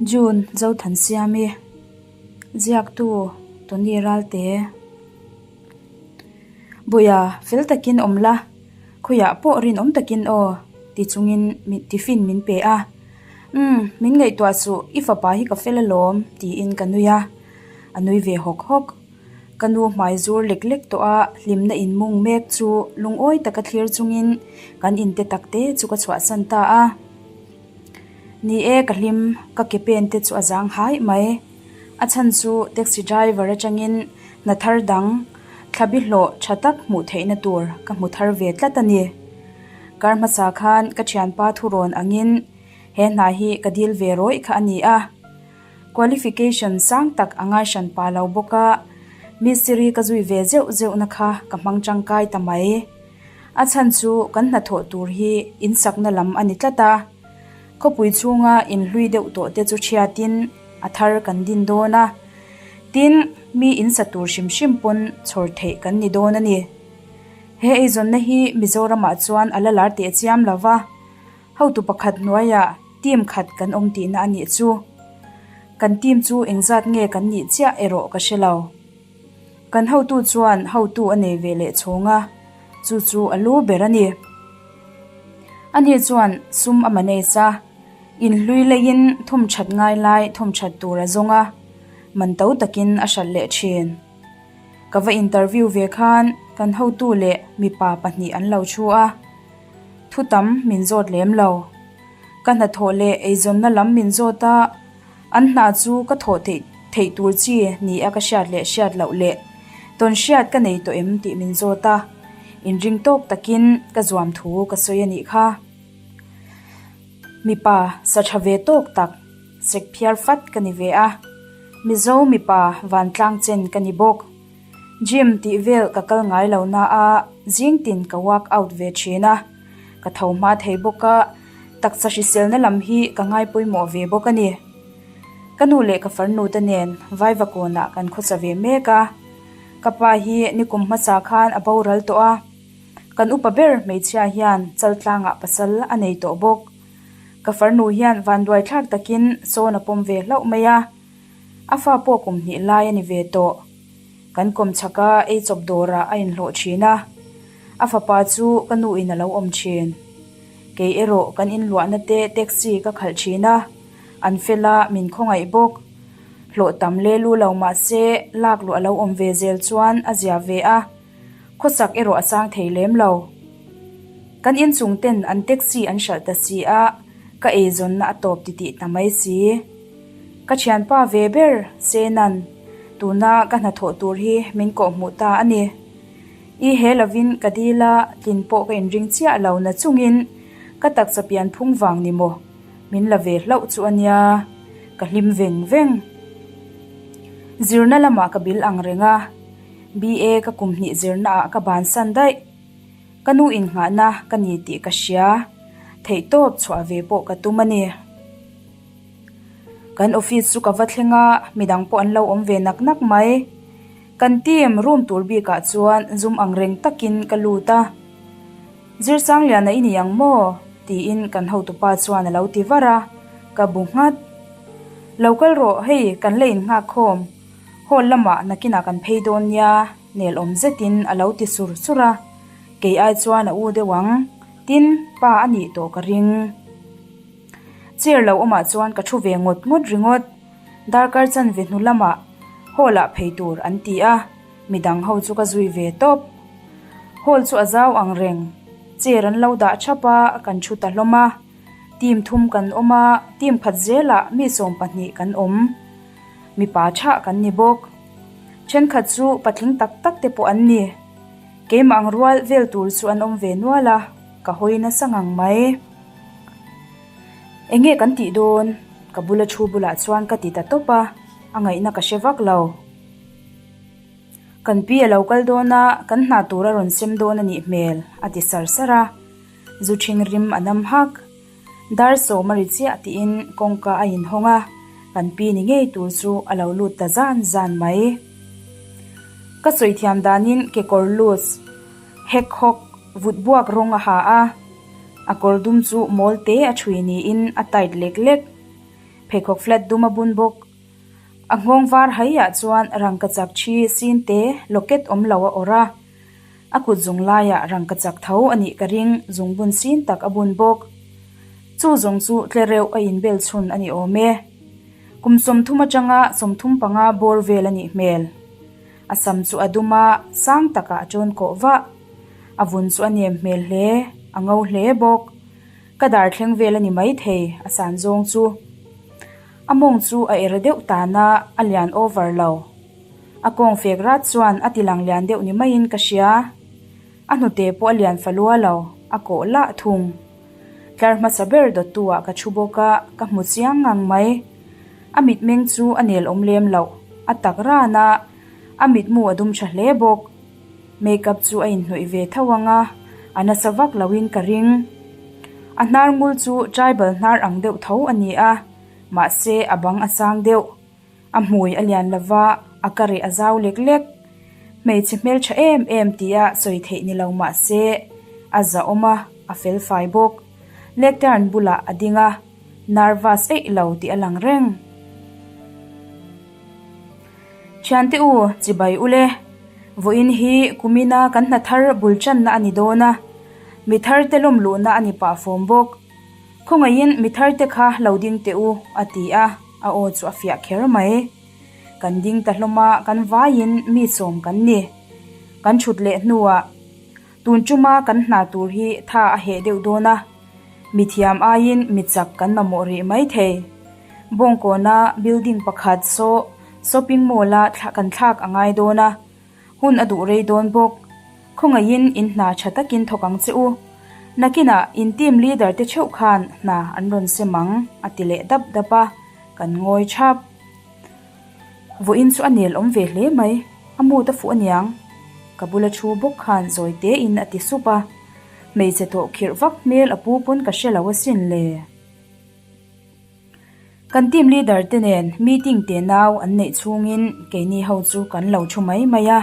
June Zothansiami, Ziaktu Tony Ralte. Buia, fel takin awm la, khawiah pawh rinawm takin aw, ti chungin tiffin min pe a. Umm, min ngaihtuah suh, i fapa hi ka fel alawm, tiin ka nui a. A nui ve hawk hawk. Ka nu hmai zur lek lek tawh a, hlimna inmung mek chu lungawi taka thlir chungin kan inte takte chu ka chhuahsan ta a. Ni e, ka hlim, ka ke pen te chu a zang haih mai. A chhan chu taxi driver atangin hna thar dang thlabi hlawh tha tak hmuh theihna tur ka hmu thar ve tlat a ni. Kar hmasa khan ka thianpa thurawn angin he hna hi ka dil ve rawih kha a ni a. Qualification sang tak a ngai hran pa lo bawk a, mistiri ka zui ve zeuh zeuhna kha ka hmang tangkai ta mai. A chhan chu kan hnathawh tur hi insakna lam a ni tlat a, khawpui chhunga inhlui deuh tawh te chu chhiatin a thar kan din dawn a, tin mi insa tur hrim hrim pawn chhawr theih kan ni dawn a ni. He eizawnna hi Mizoramah chuan a la lar teh chiam lo va. Hotu pakhat hnuaiah team khat kan awm tihna a nih chu. Kan team chu engzat nge kan nih chiah erawh ka hre lo. Kan hotu chuan hotu a nei ve leh chhawng a, chu chu a lu ber a ni. Ani chuan sum a manage a, inhlui leiin thawm that ngai lai thawm that tur a zawng a, man to takin a hralh leh thin. Ka va interview ve khan kan hotu leh mipa pahnih an lo thu a. Thu tam min zawt lem lo. Ka hnathawh leh eizawnna lam min zawt a, an hna chu ka thawh theih theih tur chi ni a ka hriat leh hriat loh leh tawn hriat ka nei tawh em tih min zawt a, inring tawk takin ka zuam thu ka sawi a nih kha. Mipa sa tha ve tawk tak, sek phiar fat ka ni ve a, Mizo mipa vantlang chen ka ni bawk. Gym tih vel ka kal ngai lo na a, zing tin ka work out ve thin a, ka tho hma thei bawk a, taksa hriselna lam hi ka ngai pawimawh ve bawk a ni. Ka nu leh ka farnu te nen Vaivakawnah kan khawsa ve mek a, ka pa hi nikum hmasa khan a boral tawh a, kan upa ber hmeichhia hian chaltlangah pasal a nei tawh bawk. Ka farnu hian vanduai thlak takin sawn a pawm ve hlauh mai a. A fa pawh kum hnih lai a ni ve tawh. Kan kawm chhak a, ei chawp dawrah a inhlawh thin a. A fapa chu ka nu in a lo awm thin. Kei erawh kan inluahna te taxi ka khalh thin a, an fel a, min khawngaih bawk. Hlawh tam le lu lo mah se lak luh a lo awm ve zel chuan a zia ve a, khawsak erawh a sang thei lem lo. Kan inchung ten an taxi an hralh ta si a, ka eizawnna a tawp titih ta mai si. Ka thianpa ve ber Senan tuna ka hnathawh tur hi min kawhhmuh ta a ni. I he lovin ka dil a, tlin pawh ka inring chiah lo na chungin ka taksa pian phung vang ni maw min la ve hlauh chu a nia, ka hlim veng veng. Zirna lamah ka bil ang reng a, BA ka kum hnih zirna ah ka bansan daih. Ka nu innghahna ka ni tih ka hria, theihtawp chhuah ve pawh ka tum a ni. Kan office chu ka va thleng a, midang pawh an lo awm ve nak nak mai. Kan team room tur bikah chuan zum ang reng takin ka lut a. Zirsangliana i ni ang maw? tiin kan hotupa chuan a lo ti var a, ka bu nghat. Lo kal rawh, hei kan la innghak khawm. Hall lamah nakinah kan phei dawn nia, nelawm zetin a lo ti sur sur a. Kei ai chuan a u deuh ang, tin pa a nih tawh ka ring. Chair lo awmah chuan ka thu ve ngawt ngawt ringawt. Darkar chanve hnu lamah hall ah phei tur an ti a, midang ho chu ka zui ve tawp. Hall chu a zau ang reng, chair an lo dah thap a, kan thu ta hlawm a. Team thum kan awm a, team khat zelah mi 12 kan awm. Mipa thah kan ni bawk. Thenkhat chu patling tak tak te pawh an ni. Keimah ang rual vel tur chu an awm ve nual a, ka hawi nasa ngang mai. Enge kan tih dawn? Ka bula thu bulah chuan ka ti ta tawp a, a ngaihna ka hre vak lo. Kan pi a lo kal dawn a, kan hna tur a rawn sem dawn a nih hmel, a ti sar sar a. Zu ṭhing rim a nam hak. Dar sawm a ri chiah tiin kawngka a inhawng a, kan pi ni ngei tur chu a lo lut ta zan zan mai. Ka sawi thiam danin kekawr loose hek hawk vut buak rawng a ha a. A kawr dum chu mawl te a ṭhui niin a tight lek lek. Pheikhawk flat dum a bun bawk. A nghawng var haiah chuan rangkachak thi sin te locket awm lo a awrh a. A kut zung laiah rangkachak tho a nih ka ring zungbun sin tak a bun bawk. Chu zawng chu tle reuh a inbel chhun a ni awm e. Kum 30 atanga 35 bawr vel a nih hmel. A sam chu a dum a, sang takah a tawn kawh vah. A vun chu a nem hmel hle, a ngo hle bawk. Ka dar thleng vel a ni maithei, a san zawng chu. A mawng chu a er deuh tan a, a lian over lo. A kawng fek rat chuan a ti lang lian deuh ni maiin ka hria. A hnute pawh a lian fa lua lo, a kawh lah thung. Tlar hmasa ber dawttu ah ka thu bawk a, ka hmu chiang ngang mai. A mitmeng chu a nel awm lem loh, a tak ran a, a mitmu a dum tha hle bawk. Makeup chu a inhnawih ve tho ang a, a nasa vak loin ka ring. A hnar ngul chu tribal hnar ang deuh tho a ni a, mahse a bang a sang deuh. A hmui a lian lova, a ka reh a zau lek lek. Hmeichhe hmeltha em em tia sawi theih ni lo mah se, a zahawm a, a fel fai bawk. Lectern bulah a ding a, nervous eih lo tih a lang reng. Thiante u, chibai u le. Vawiin hi kumina kan hna thar bul channa a ni dawn a, mi thar te lawm luhna a ni pah fawm bawk. Khawngaihin mi thar te kha lo ding teh u, a ti a, a aw chu a fiah kher mai. Kan ding ta hlawm a, kan vaiin mi sawm kan ni. Kan thut leh hnuah tun tuma kan hna tur hi tha a heh deuh dawn a, mi thiam aiin mi chak kan mamawh rih mai thei. Bawngkawna building pakhat saw shopping mall-a kan thlak a ngai dawn a. Hun a duh rei dawn bawk. Khawngaihin in hna tha takin thawk ang che u. Nakinah in team leader te theuh khan hna an rawn sem ang, a ti leh dap dap a, kan ngawi thap. Vawiin chu a nel awm ve hle mai, a mood a fuh aniang. Ka bula thu bawk khan zawi tein a ti sup a. Hmeichhe tawh khirh vak hmel a pu pawn ka hre lo asin le. Kan team leader te nen meeting te nau an neih chhungin keini ho chu kan lo thu mai mai a.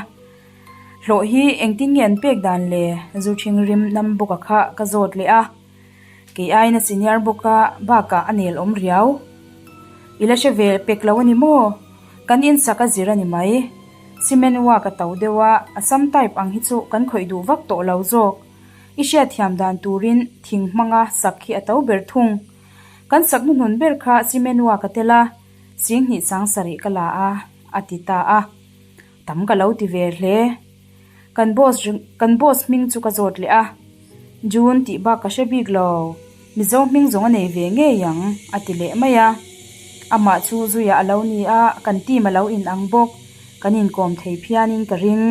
Hlawh hi engtin nge an pek dan le zu thing rim nam bawk a kha ka zawt leh a. Kei aiin a senior bawk a bakah a nel awm riau. I la hre ve pek lo a ni maw? Kan insak a zir a ni mai. Cement work a to deuh a, Assam type ang hi chu kan khawih duh vak tawh lo zawk. I hriatthiam dan turin thing hmanga sak hi a to ber thung. Kan sak hnuhnun ber kha cement work a tel a, 20 sarih ka la a, a ti ta a. Tam ka lo ti ve hle. Kan boss kan boss hming chu ka zawt leh a, June tih bak ka hre bik lo, Mizo hming zawng a nei ve ngei ang, a ti leh mai a. Amah chu zuiah a lo ni a, kan team a lo inang bawk, kan inkawm thei phianin ka ring.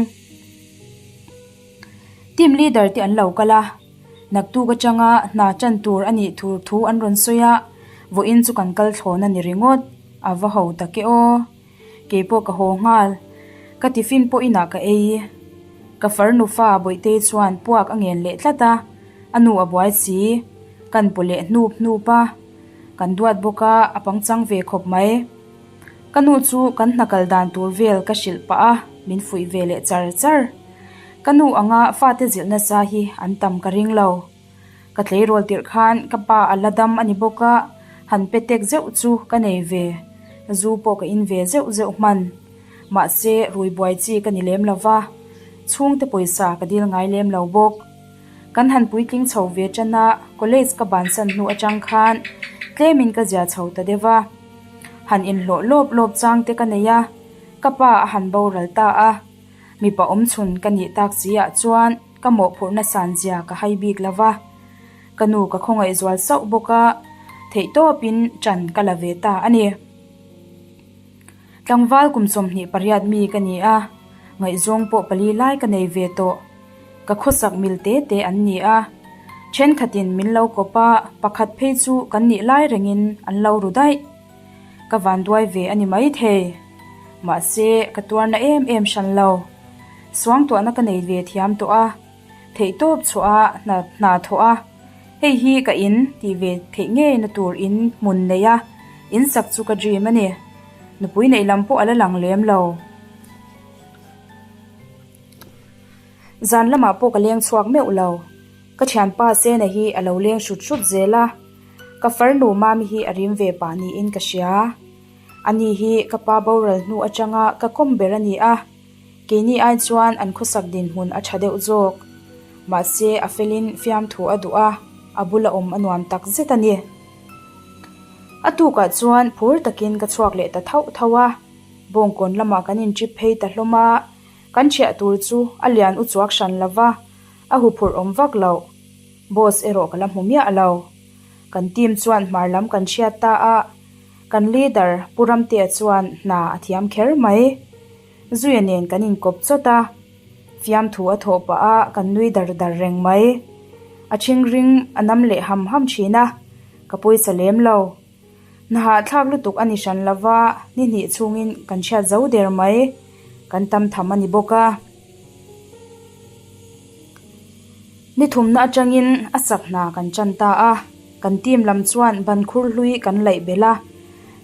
Team leader te an lo kal a, naktuk atanga hna tan tur a nih tur thu an rawn sawi a, vawiin chu kan kal thlawn a ni ringawt, a va ho tak e aw. Keipawh ka haw nghal, ka tiffin pawh inah ka ei. Ka farnu fa Bawihtei chuan puak a ngen leh tlat a, a nu a buai si, kan paw leh hnup hnup a, kan duat bawk a, a pangchang ve khawp mai. Ka nu chu kan hna kal dan tur vel ka hrilh pah a, min fuih ve leh char char. Ka nu anga fate zilh nasa hi an tam ka ring lo. Ka tleirawl tirh khan ka pa a la dam a ni bawk a, han pe tek zeuh chu ka nei ve. Zu pawh ka in ve zeuh zeuh hman. Mahse, rui buai chi ka ni lem lo va, chhungte pawisa ka dil ngai lem lo bawk. Kan han puitling chho ve tan a, college ka bansan hnu atang khan tlemin ka zia chho ta deuh a. Han inhlawh lawp lawp chang te ka nei a, ka pa a han boral ta a. Mipa awmchhun ka nih tak si ah chuan ka mawhphurhna san zia ka hai bik lo va. Ka nu ka khawngaih zual sauh bawk a, theihtawpin ṭan ka la ve ta a ni. Tlangval kum 28 mi ka ni a, ngaihzawng pawh pali lai ka nei ve tawh. Ka khawsak mil te te an ni a, thenkhatin min lo kawp a, pakhat phei chu kan nih lai rengin an lo ru daih. Ka vanduai ve a ni maithei. Mahse, ka tuarna em em hran lo. Suangtuahna ka nei ve thiam tawh a, theihtawp chhuah a, hna hna thawh a, hei hi ka in tih ve theih ngeina tur in hmun nei a, in sak chu ka dream a ni. Nupui neih lam pawh a la lang lem lo. Zan lamah pawh ka leng chhuak meuh lo. Ka thianpa Sena hi a lo leng hrut hrut zel a. Ka farnu Mami hi a rim ve pah niin ka hria. Ani hi ka pa boral hnu atanga ka kawm ber a ni a, keini ai chuan an khawsak dinhmun a tha deuh zawk. Mahse a felin fiamthu a duh a, a bula awm a nuam tak zet a ni. A tukah chuan phur takin ka chhuak leh ta thauh thauh a, Bawngkawn lamah kan intrip phei ta hlawm a, kan thiah tur chu a lian u chuak hran lo va, a huphurh awm vak loh. Boss erawh ka la hmu miah lo. Kan team chuan hmar lam kan hriat ta a, kan leader Pu Ramtea chuan hna a thiam kher mai. Zuia nen kan inkawp chawt a, fiamthu a thawh pah a kan nui dar dar reng mai. A thingring a nam leh ham ham thin a, ka pawisa lem lo. Hna hahthlak lutuk a ni hran lo va, ni hnih chhungin kan hriat zo der mai. Kan tam tham a ni bawk a. Ni thumna atangin a sak hna kan tan ta a, kan team lam chuan ban khur hlui kan laih belh a,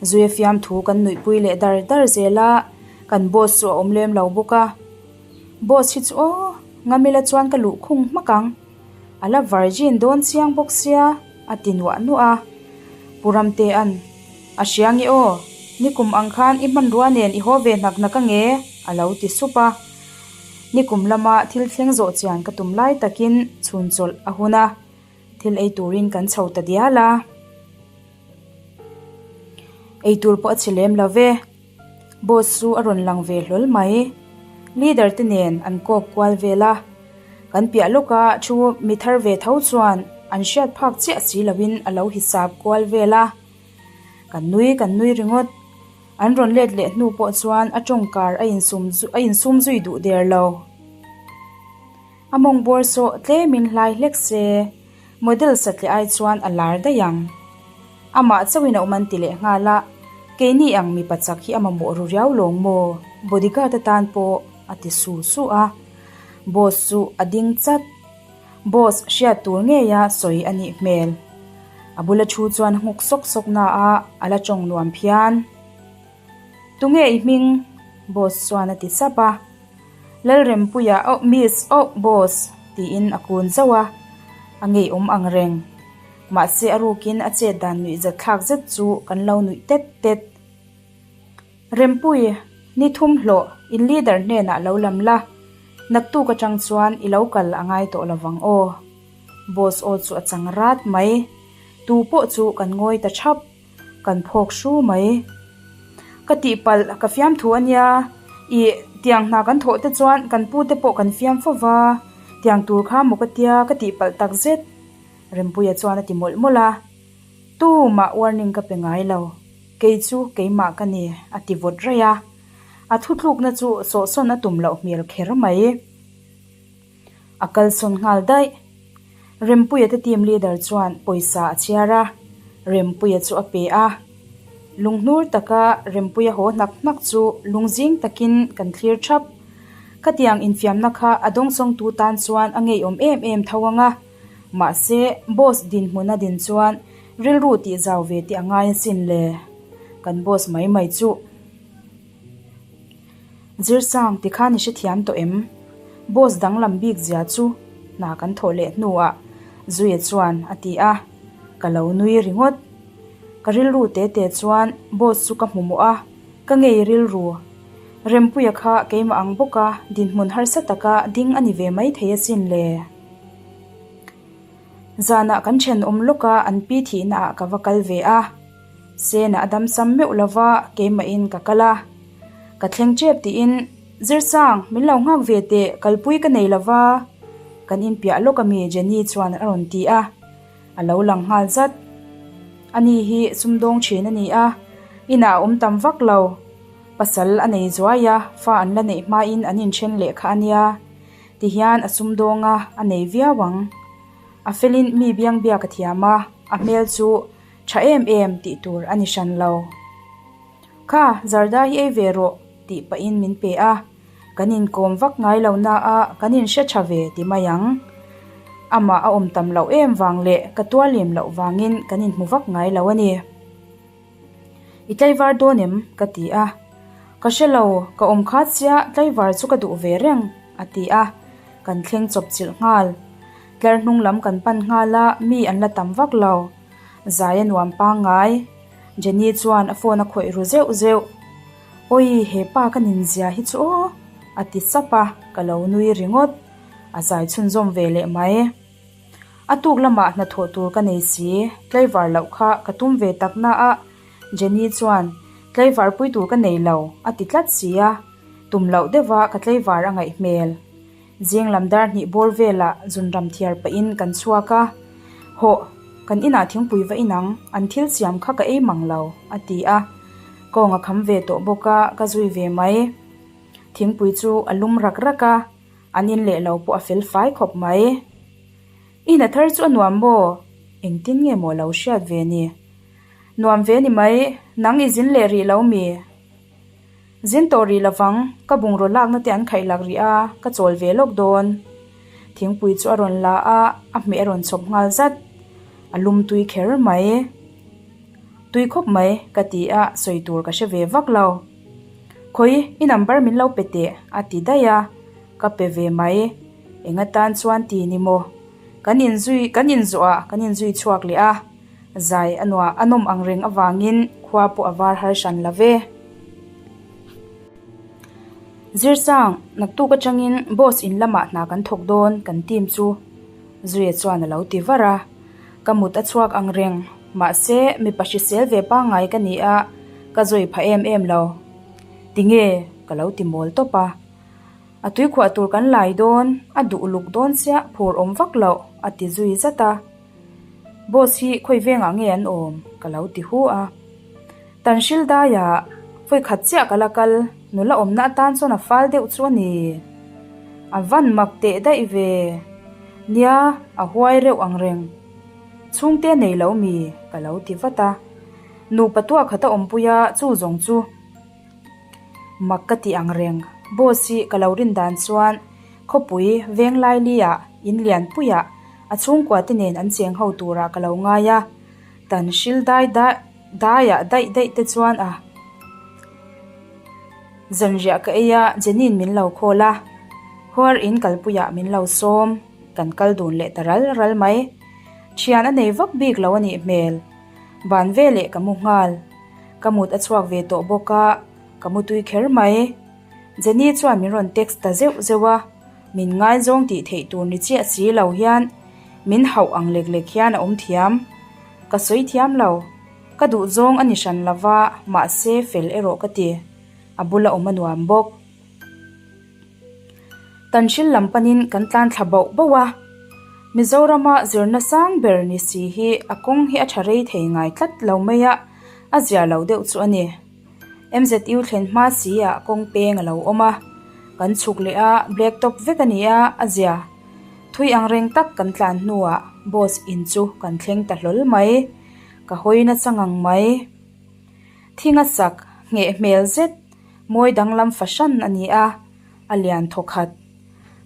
Zuia fiamthu kan nuihpui leh dar dar zel a, kan boss chu a awm lem lo bawk a. Boss hi chu aw, Ngamila chuan ka luh khung hmak ang, a la virgin dawn chiang bawk sia a ti nuah nuah a. Pu Ramtea'n, A hria nge aw, nikum ang khan i hmanrua nen i haw ve hnak hnak ange a lo ti sup a. Nikum lama thil thleng zawh chian ka tum lai takin chhun chawlh a hun a, thil ei turin kan chho ta dial a. Ei tur pawh a chhe lem lo ve. Boss chu a rawn lang ve hlawl mai. Leader te nen an kawp kual vel a. Kan piah lawka thu mi thar ve tho chuan an hriat phak chiah si loin a lo hisap kual vel a. Kan nui kan nui ringawt. An rawn let leh hnu pawh chuan a tawngkar a insum a insum zui duh der lo. A mawng bawr sawh tlemin hlai hlek se, model satliah ai chuan a lar daih ang. Amah chauhin a awm an ti leh nghal a, keini ang mipa chak hi a mamawh ru riau lawng maw, bodyguard atan pawh a ti su su a. Boss chu a ding chat. Boss hriat tur ngeia sawi a nih hmel. A bula thu chuan nghuk sawk sawk na a, a la tawng nuam phian. Tunge i hming? Boss chuan a ti sap a. Lalrempuia, Oh miss, oh boss tiin a kun zauh a, a ngeiawm ang reng. Mahse a rukin a chet dan nuihzat thlak zet chu kan lo nuih tet tet. Rempui, ni thum hlawh, in leader hnenah lo lam la, naktuk atang chuan i lo kal a ngai tawh lovang aw. Boss aw chu a chang rat mai. Tu pawh chu kan ngawi ta thap, kan phawk hru mai. Ka tihpalh, ka fiam thu a nia, ih, tiang hna kan thawh te chuan kan pu te pawh kan fiam fo va, tiang tur kha maw ka tia, ka tihpalh tak zet, Rempuia chuan a ti mawlh mawlh a. Tumah warning ka pe ngai lo. Kei chu keimah ka ni, a ti vawt raih a. A thutlukna chu sawhsawn a tum loh hmel kher mai. A kalsawn nghal daih. Rempuia te team leader chuan pawisa a chhiar a, Rempuia chu a pe a. Lunghnur taka Rempuia haw hnak hnak chu lungzing takin kan thlir thap. Khatiang infiamna kha a dawngsawngtu tan chuan a ngeiawm em em tho ang a. Mahse, boss dinhmun a din chuan rilru tih zau ve tih a ngai asin le. Kan boss mai mai chuh. Zirsang tikhan i hrethiam tawh em? Boss danglam bik zia chu hna kan thawh leh hnuah Zuia chuan a ti a, ka lo nui ringawt. Ka rilru te te chuan boss chu ka hmu mawh a, ka ngei rilru. Rempuia kha keimah ang bawka dinhmun harsa taka ding a ni ve maithei asin le. Zanah kan thenawm lawk a, an pi thihna ah ka va kal ve a. Sena a damsam meuh lova keimahin ka kal a. Ka thleng tep tiin, Zirsang, min lo nghak ve teh, kalpui ka nei lova. Kan inpiah lawk ami Jenny chuan a rawn ti a. A lo lang nghal zat. Ani hi sumdawng thin a ni a, inah a awm tam vak lo. Pasal a nei zuai a, fa an la neih hmain an inthen leh kha a nia. Tihian a sumdawng a, a nei viau ang. A felin mi biang biak a thiam a, a hmel chu tha em em tih tur a ni hran lo. Kha, Zarda hi ei ve rawh tih pahin min pe a, kan inkawm vak ngai lo na a, kan inhre tha ve ti mai ang. Amah a awm tam loh em vang leh ka tual lem loh vangin kan inhmu vak ngai lo a ni. I tlaivar dawn em? ka ti a. Ka hre lo, ka awm kha chiah tlaivar chu ka duh ve reng, a ti a. Kan thleng chawp chilh nghal. Tlar hnung lam kan pan nghal a, mi an la tam vak lo. Zai a nuam pangngai. Jenny chuan a phone a khawih ru zeuh zeuh. Awi, he pa ka nin zia hi chu aw! A ti sap a, ka lo nui ringawt. A zai chhunzawm ve leh mai. A tuk lamah hnathawh tur ka nei si, tlaivar loh kha ka tum ve tak na a, Jenny chuan, Tlaivar pui tur ka nei lo, a ti tlat si a, tum loh deuha ka tlaivar a ngaih hmel. Zing lam dar hnih bawr velah zunram thiar pahin kan chhuak a, Hawh, kan inah thingpui va inang, an thil siam kha ka ei mang lo, a ti a. Kawng a kham ve tawh bawk a, ka zui ve mai. Thingpui chu a lum rak rak a, an in leh lo pawh a fel fai khawp mai. I hna thar chu a nuam maw? Engtin nge maw lo hriat ve ni? Nuam ve ni mai, nang i zin leh rih lo mi? Zin tawh rih lovang, ka bungraw lakna te an khaih lak rih a, ka chawl ve lawk dawn. Thingpui chu a rawn la a, a hmeh a rawn chhawp nghal zat. A lum tui kher mai. Tui khawp mai, ka ti a, sawi tur ka hre ve vak lo. Khawi, i number min lo pe teh, a ti daih a, ka pe ve mai. Eng atan chuan ti ni maw? Kan inzui, kan inzawh a, kan inzui chhuak leh a. Zai a nuah a nawm ang reng avangin khua pawh a var har hran lo ve. Zirsang, naktuk atangin boss in lamah hna kan thawk dawn kan team chu Zuia chuan a lo ti var a. Ka mut a chhuak ang reng, mahse mipa hrisel ve pangngai ka ni a, ka zui pha em em lo. Tinge? ka lo ti mawl tawp a. A tuikhuah tur kan lai dawn, a duh luk dawn chiah phur awm vak loh a ti zui zat a. Boss hi khawi vengah nge an awm? ka lo ti hu a. Tanhril daiah vawi khat chiah ka la kal, nula awmna atan chuan a fal deuh chu a ni. A van mak teh daih ve. Nia, a huai reuh ang reng. Chhungte a nei lo mi? ka lo ti vat a. Nupa tuah khat a awmpui a, chu zawng chu. Mak ka ti ang reng. Boss hi ka lo rin dan chuan khawpui veng laili ah in lian pui ah a chhungkua te nen an cheng ho tur ah ka lo ngai a, tan hril dai dai dai ah daih daih te chuan a zanriah ka ei a Jenny in min lo call a, huar in kalpui ah min lo sawm kan kal dun leh ta ral ral mai. Thian a nei vak bik lo a nih hmel. Ban veleh ka mu nghal. Ka mut a chhuak ve tawh bawk a, ka mu tui kher mai. Jenny chuan min rawn text ta zeuh zeuh a, min ngaizawng tih theih tur ni chiah si lo hian min hauh ang lek lek hian a awm thiam. Ka sawi thiam lo. Ka duh zawng a ni hran lo va, mahse fel erawh ka ti. A bula awm a nuam bawk. Tanhril lam panin kan tlan thla bauh bauh a, Mizorama zirna sang ber ni si hi a kawng hi a tha rei thei ngai tlat lo mai a, a zia lo deuh chu a ni. MZU thlen hma si ah kawng peng a lo awm a, kan chhuk leh a, black top vek a ni a, a zia. Thui ang reng tak kan tlan hnuah boss in chu kan thleng ta hlawl mai, ka hawi nasa ngang mai. Thinga sak ngheh hmel zet mawi danglam fahran a ni a, a lian thaw khat.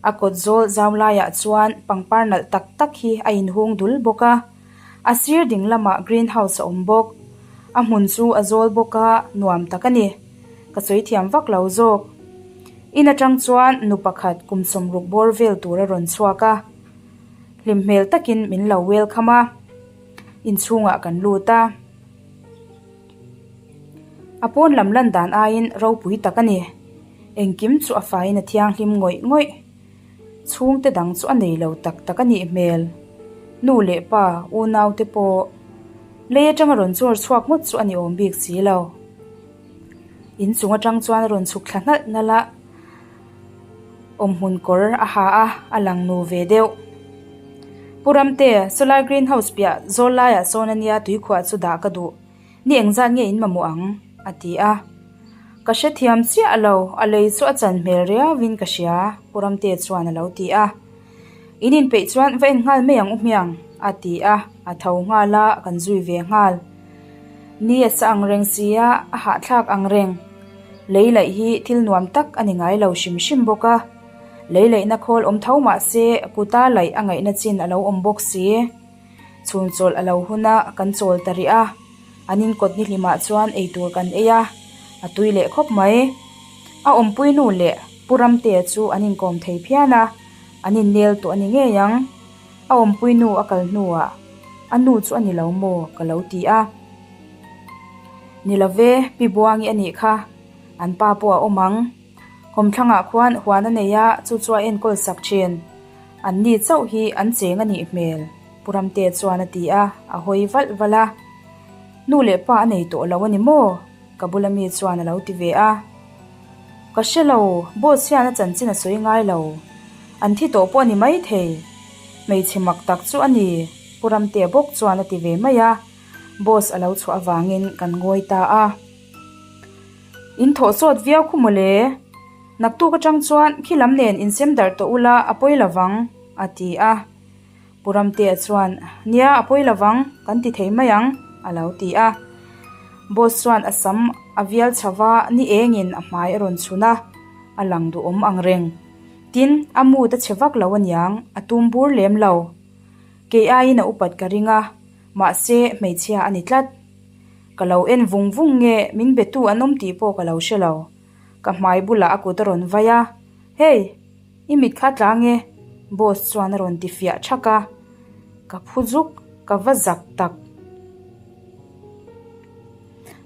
A kawt zawl zau laiah chuan pangpar nalh tak tak hi a inhung dul bawk a, a sir ding lamah green house a awm bawk. A hmun chu a zawl bawk a, nuam tak a ni. Ka sawi thiam vak lo zawk. In atang chuan nu pakhat kum sawmruk bawr vel tur a rawn chhuak a, hlim hmel takin min lo welcome a, inchhungah kan lut a. A pawn lam lan dan aiin ropui tak a ni. Engkim chu a faiin a thianghlim ngawih ngawih. Chhungte dang chu a nei lo tak tak a nih hmel. Nu leh pa, unau te pawh lei atanga rawn chawr chhuak ngawt chu a ni awm bik si lo. Inchung atang chuan a rawn chhuk thla hnalh nalh a. Awmhmun kawr a ha a, a lang nu ve deuh. Pu Ramte, sawlai green house piah zawl laiah sawn a nia tuikhuah chu dah ka duh. Ni engzat nge in mamawh ang? a ti a. Ka hrethiam chiah lo, a lei chu a chan hmel riauin ka hria, Pu Ramte chuan a lo ti a. In inpeih chuan va en nghal mai ang u hmiang, a ti a, a tho nghal a, kan zui ve nghal. Ni a sa ang reng si a, a hahthlak ang reng. Lei laih hi thil nuam tak a ni ngai lo hrim hrim bawk a, lei laihna khawl awm tho mah se kuta laih a ngaihna chin a lo awm bawk si. Chhun chawlh a lo hun a, kan chawl ta rih a, an inkawt ni hlimah chuan eitur kan ei a, a tui leh khawp mai. A awmpui nu leh Pu Ramtea chu an inkawm thei phian a, an innel tawh a ni ngei ang. A awmpui nu a kal hnuah. A nu chu a ni lo maw? ka lo ti a. Ni lo ve, Pi Buangi a nih kha. An pa pawh a awm ang. Kawmthlangah khuan huan a nei a, chu chu a enkawl sak thin. An ni chauh hi an cheng a nih hmel, Pu Ramte chuan a ti a, a hawi valh valh a. Nu leh pa a nei tawh lo a ni maw? Ka bula mi chuan a lo ti ve a. Ka hre lo, boss hian a chanchin a sawi ngai lo. An thi tawh pawh a ni maithei. Hmeichhe mak tak chu a ni, Pu Ramtea bawk chuan a ti ve mai a. Boss a lo chhuah avangin kan ngawi ta a. In thawh sawt viau khu mawle. Naktuk atang chuan khi lam nen insem darh tawh ula a pawi lovang, a ti a. Pu Ramtea chuan, Nia, a pawi lovang, kan ti thei mai ang, a lo ti a. Boss chuan a sam a vial chho va, ni engin a hmai a rawn chhun a, a lang duhawm ang reng. Tin, a mood a chhe vak lo aniang, a tum bur lem lo. Kei aiin a upat ka ring a, mahse hmeichhia a ni tlat. Ka lo en vung vung nge, min betu an awm tih pawh ka lo hre lo. Ka hmai bulah a kut a rawn vai a, Hey! I mit kha tlang e, boss chuan a rawn ti fiah thak a. Ka phu zuk, ka va zak tak.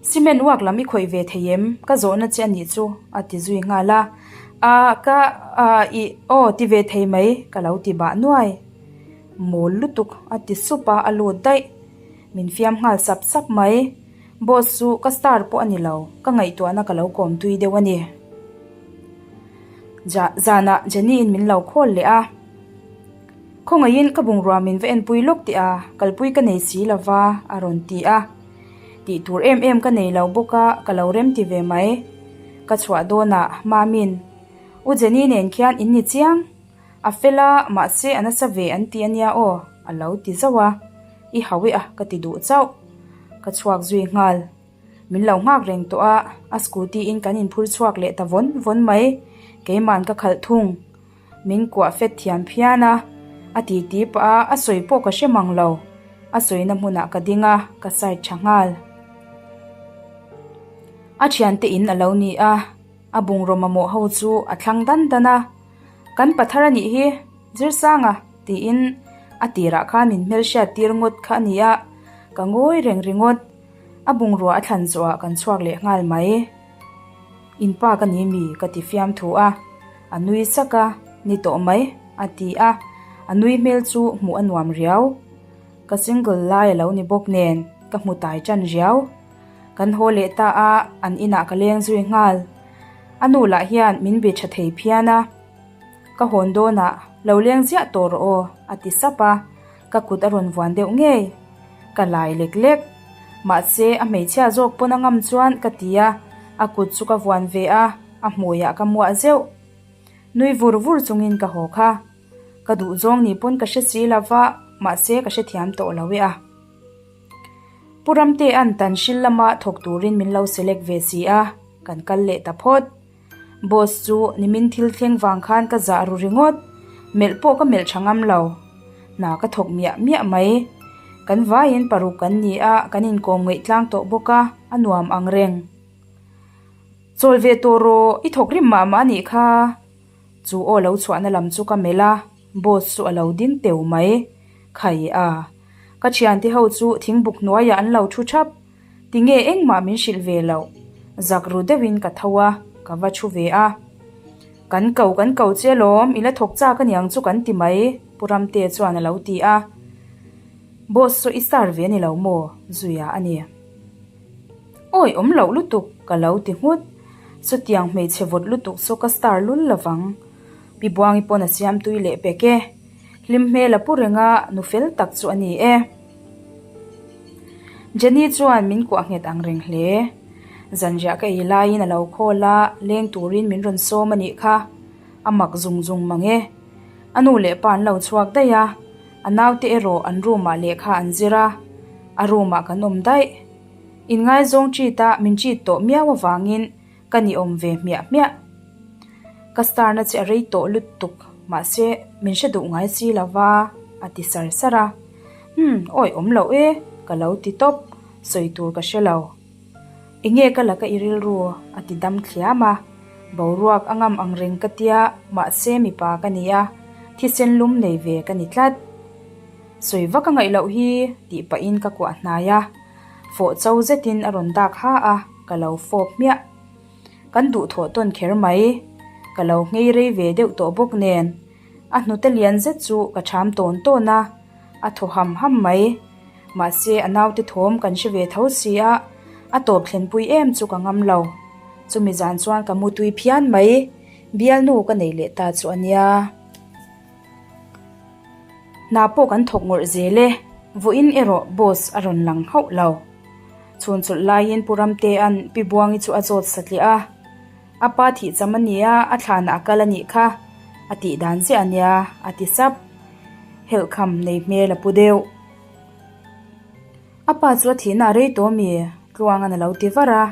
Cement uak lam i khawih ve thei em? Ka zawhna che a nih chu, a ti zui nghal a. Ahh ka ahh ih aw ti ve thei mai, ka lo ti bah nuai. Mawl lutuk, a ti sup a, a lut daih. Min fiam nghal sap sap mai. Boss chu ka star pawh a ni lo, ka ngaihtuahna ka lo kawm tui deuh a ni. Zanah Jenny in min lo call leh a, Khawngaihin ka bungrua min va enpui lawk teh a, kalpui ka nei si lo va a rawn ti a. Tih tur em em ka nei lo bawk a, ka lo rem ti ve mai. Ka chhuah dawnah Mami'n, U Jenny nen khian in ni chiang, a fel a, mahse a nasa ve an ti a nia aw a lo ti zauh a, I hau e a ka ti duh chauh. Ka chhuak zui nghal. Min lo nghak reng tawh a, a scooty in kan inphur chhuak leh ta vawn vawn mai. Keiman ka khalh thung. Min kuah fet thiam phian a, a ti ti pah a, a sawi pawh ka hre mang lo. A sawina hmunah ka ding a, ka side tha nghal. A thiante in a lo ni a, a bungraw mamawh ho chu a thlang dan dan a. Kan pathar a nih hi, Zirsanga tiin a tirah khan min hmelhriat tir ngawt kha a ni a, ka ngawi reng ringawt. A bungrua a thlan zawhah kan chhuak leh nghal mai. In pa ka ni mi? ka ti fiam thu a. A nui sak a, Ni tawh mai, a ti a. A nui hmel chu hmuh a nuam riau. Ka single lai a lo ni bawk nen ka hmu tai tan riau. Kan haw leh ta a, an inah ka leng zui nghal. A nu lah hian min be tha thei phian a. Ka hawn dawnah lo leng ziah tawh rawh aw, a ti sap a. Ka kut a rawn vuan deuh ngei. Ka lai lek lek. Mahse, a hmeichhia zawk pawn a ngam chuan ka ti a, a kut chu ka vuan ve a, a hmuiah ka muah zeuh. Nui vur vur chungin ka haw kha. Ka duh zawng ni pawn ka hre si lo va, mahse ka hrethiam tawh lo e a. Pu Ramtea'n Tanhril lama thawk turin min lo select ve si a, kan kal leh ta phawt. Boss chu nimin thil thleng vang khan ka zah ru ringawt, melh pawh ka melh tha ngam lo. Hna ka thawk miah miah mai. Kan vaiin paruk kan ni a, kan inkawm ngaih tlang tawh bawk a, a nuam ang reng. Chawl ve tawh rawh, i thawk rim mah mah a nih kha. Chu aw lo chhuahna lam chu ka melh a, boss chu a lo ding teu mai. Khai a, ka thiante ho chu thingbuk hnuaiah an lo thu thap. Tinge engmah min hrilh ve loh? Zak ru deuhin ka tho a, ka va thu ve a. Kan ko kan ko che alawm, i la thawk chak aniang chu kan ti mai, Pu Ramte chuan a lo ti a. Boss saw i star ve a ni lo maw? Zuia a ni. Awi awm loh lutuk, ka lo ti nghut. Chutiang hmeichhe vawt lutuk chu ka star lul lovang. Pi Buangi pawn a siam tui leh pek e. Hlim hmel a pu reng a, nu fel tak chu a ni e. Jenny chuan min kuah nghet ang reng hle. Zanriah ka ei laiin a lo call a, leng turin min rawn sawm a nih kha. A mak zung zung mang e. A nu leh pa an lo chhuak daih a, a naute erawh an room ah lehkha an zir a, a room ah kan awm daih. Inngaizawng treat a min treat tawh miau avangin Ka ni awm ve hmiah hmiah. Ka star na che a rei tawh lutuk mahse min hre duh ngai si lo va a ti sar sar a. Umm awi awm loh e ka lo ti tawp sawi tur ka hre lo. Enge ka laka i rilru a ti dam thliam a. Boruak a ngam ang reng ka tia mahse mipa ka ni a thisen lum nei ve ka ni tlat. Sawi vak a ngaih loh hi tih pahin ka kuah hnai a, fawh cho zetin a rawn dak ha a, ka lo fawp hmiah. Kan duhthawh tawn kher mai. Ka lo nghei rei ve deuh tawh bawk nen, a hnute lian zet chu ka ṭham tawn tawn a, a thaw ham ham mai. Mahse a naute thawm kan hre ve tho si a, a tawp thlenpui em chu ka ngam lo. Chumi zan chuan ka mutui phian mai, bialnu ka nei leh ta chu a nia. Hna pawh kan thawk ngawrh zel e, vawiin erawh boss a rawn lang hauh lo. Chhun chawlh laiin Pu Ramtea'n Pi Buangi chu a zawt satliah a, A pa thih cham a nia, a thlanah a kal a nih kha, a tih dan chiah a nia, a ti sap. Helhkham nei hmel a pu deuh. A pa chu a thihna a rei tawh mi? Tluanga'n a lo ti var a.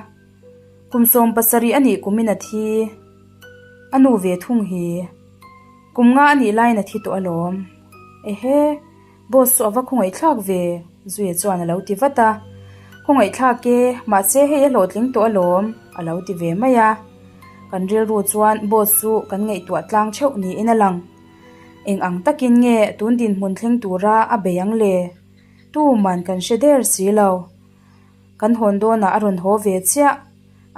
Kum 70 a nih kumin a thi. A nu ve thung hi. Kum nga a nih laiin a thi tawh alawm. Ehe, boss chu a va khawngaihthlak ve, Zuia chuan a lo ti vat a. Khawngaihthlak e, mahse hei a hlawhtling tawh alawm, a lo ti ve mai a. Kan rilru chuan boss chu kan ngaihtuah tlang theuh niin a lang. Eng ang takin nge tun dinhmun thleng tura a bei ang le? Tuman kan hre der si lo. Kan hawn dawnah a rawn haw ve chiah.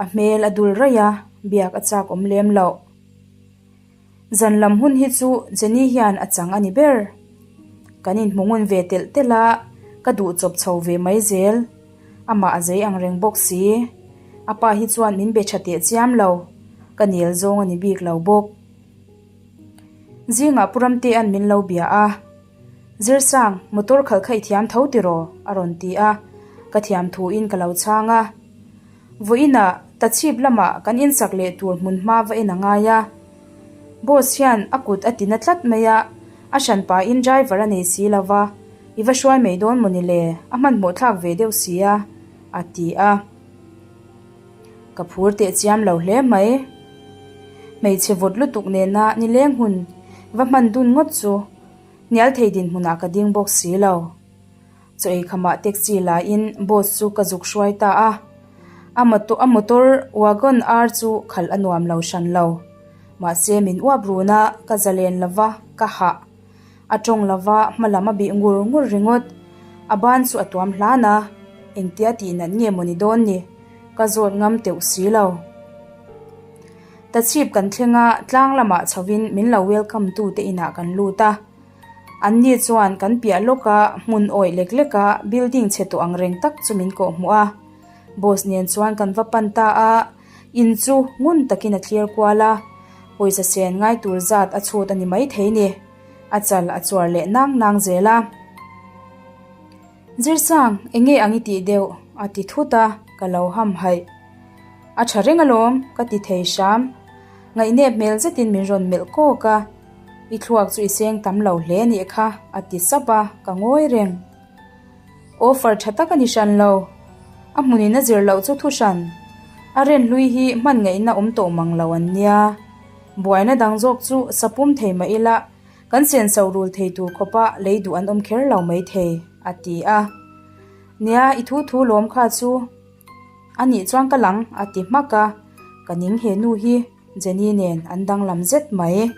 A hmel a dul raih a, biak a chak awm lem loh. Zan lam hun hi chu Jenny hian a chang a ni ber. Kan inhmu ngun ve telh telh a, ka duh chawp chho ve mai zel. Amah a zei ang reng bawk si. A pa hi chuan min be tha teh chiam lo, ka nel zawng a ni bik lo bawk. Zingah Pu Ramtea'n min lo bia a, Zirsang, motor khalh kha i thiam tho tiraw? a rawn ti a, ka thiam thuin ka lo chhang a. Vawiinah tachhip lamah kan insak leh tur hmun hma va en a ngai a. Boss hian a kut a tina tlat mai a, a hran pahin driver a nei si lo va, i va hruai mai dawn maw ni le, a hmanhmawh thlak ve deuh si a, a ti a. Ka phur teh chiam lo hle mai. Hmeichhe vawt lutuk nena nileng hun va hman dun ngawt chu hnial thei dinhmunah ka ding bawk si lo. Chaw ei khamah taxi laiin boss chu ka zuk hruai ta a. A a motor wagon ar chu khalh a nuam lo hran lo. Mahse min uap run a, ka zalen lo va, ka hah. A tawng lo va, hma lam a bih ngur ngur ringawt. A ban chu a tuam hlan a, engtia tih nat nge maw ni dawn ni? Ka zawt ngam teuh si lo. Tachhip kan thleng a, tlang lamah chhovin min lo welcome tute inah kan lut a. Anni chuan kan piah lawka hmun awih lek leka building chhe tawh ang reng tak chu min kawh hmuh a. Boss nen chuan kan va pan ta a, in chu ngun takin a thlir kual a, pawisa sen ngai tur zat a chhut a ni maithei ni. A chal a chuar leh nang nang zel a. Zirsang, eng nge ang i tih deuh? a ti thut a, ka lo ham haih. A tha reng alawm, ka ti thei hram. Ngaihnep hmel zetin min rawn melh kawk a, I thluak chu i seng tam lo hle nih kha, a ti sap a, ka ngawi reng. Offer tha tak a ni hran lo. A hmunin a zir loh chu thu hran. A ren hlui hi hman ngaihna awm tawh mang lo an nia. Buaina dang zawk chu sapum thei mah ila, kan senso rul thei tur khawpa lei duh an awm kher lo mai thei, a ti a. Nia, i thu thu lawm kha chu a nih chuan ka lang, a ti hmak a. Ka ning he nu hi. Jenny nen an danglam zet mai.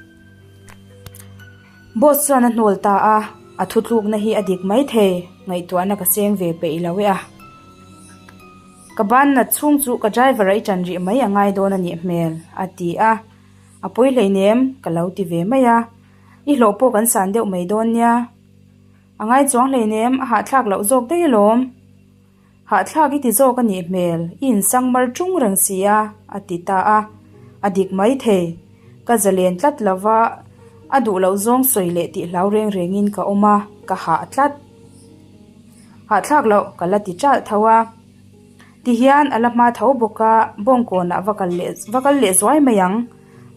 Boss chuan a hnawl ta a, a thutlukna hi a dik mai thei, ngaihtuahna ka seng ve peih lo e a. Ka ban nat chhung chu ka driver a i ṭan rih mai a ngai dawn a nih hmel, a ti a. A pawi hleinem, ka lo ti ve mai a. I hlawh pawh kan san deuh mai dawn nia. A ngai chuang hleinem, a hahthlak loh zawk daih alawm. Hahthlak i ti zawk a nih hmel, i insang mar ṭung reng si a, a ti ta a. A dik mai thei. Ka zalen tlat lo va, a duh loh zawng sawi leh tih hlau reng rengin ka awm a, ka hah tlat. Hahthlak loh ka la ti ṭalh tho a. Tihian a la hma tho bawk a, bawngkawnah va kal leh va kal leh zuai mai ang,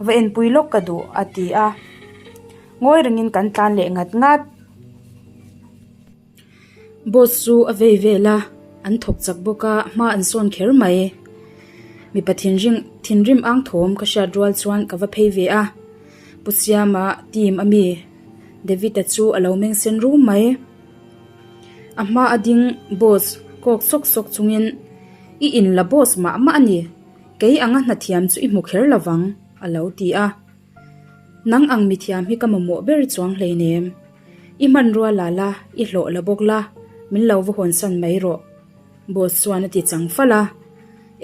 va enpui lawk ka duh, a ti a. Ngawi rengin kan tlan leh ngat ngat. Boss chu a vei vel a, an thawk chak bawk a, hma an sawn kher mai. Mipa thinrim thinrim ang thawm ka hriat rual chuan ka va phei ve a, Pu Siama team a mi David-a chu a lo meng sen rum mai. A hma a ding boss kawk sawk sawk chungin I in la boss mah mah a ni, kei anga hnathiam chu i hmu kher lovang a lo ti a. Nang ang mithiam hi ka mamawh ber chuang hleinem. I hmanrua la la, i hlawh la bawk la, min lo va hawnsan mai rawh. Boss chuan a ti chang fal a,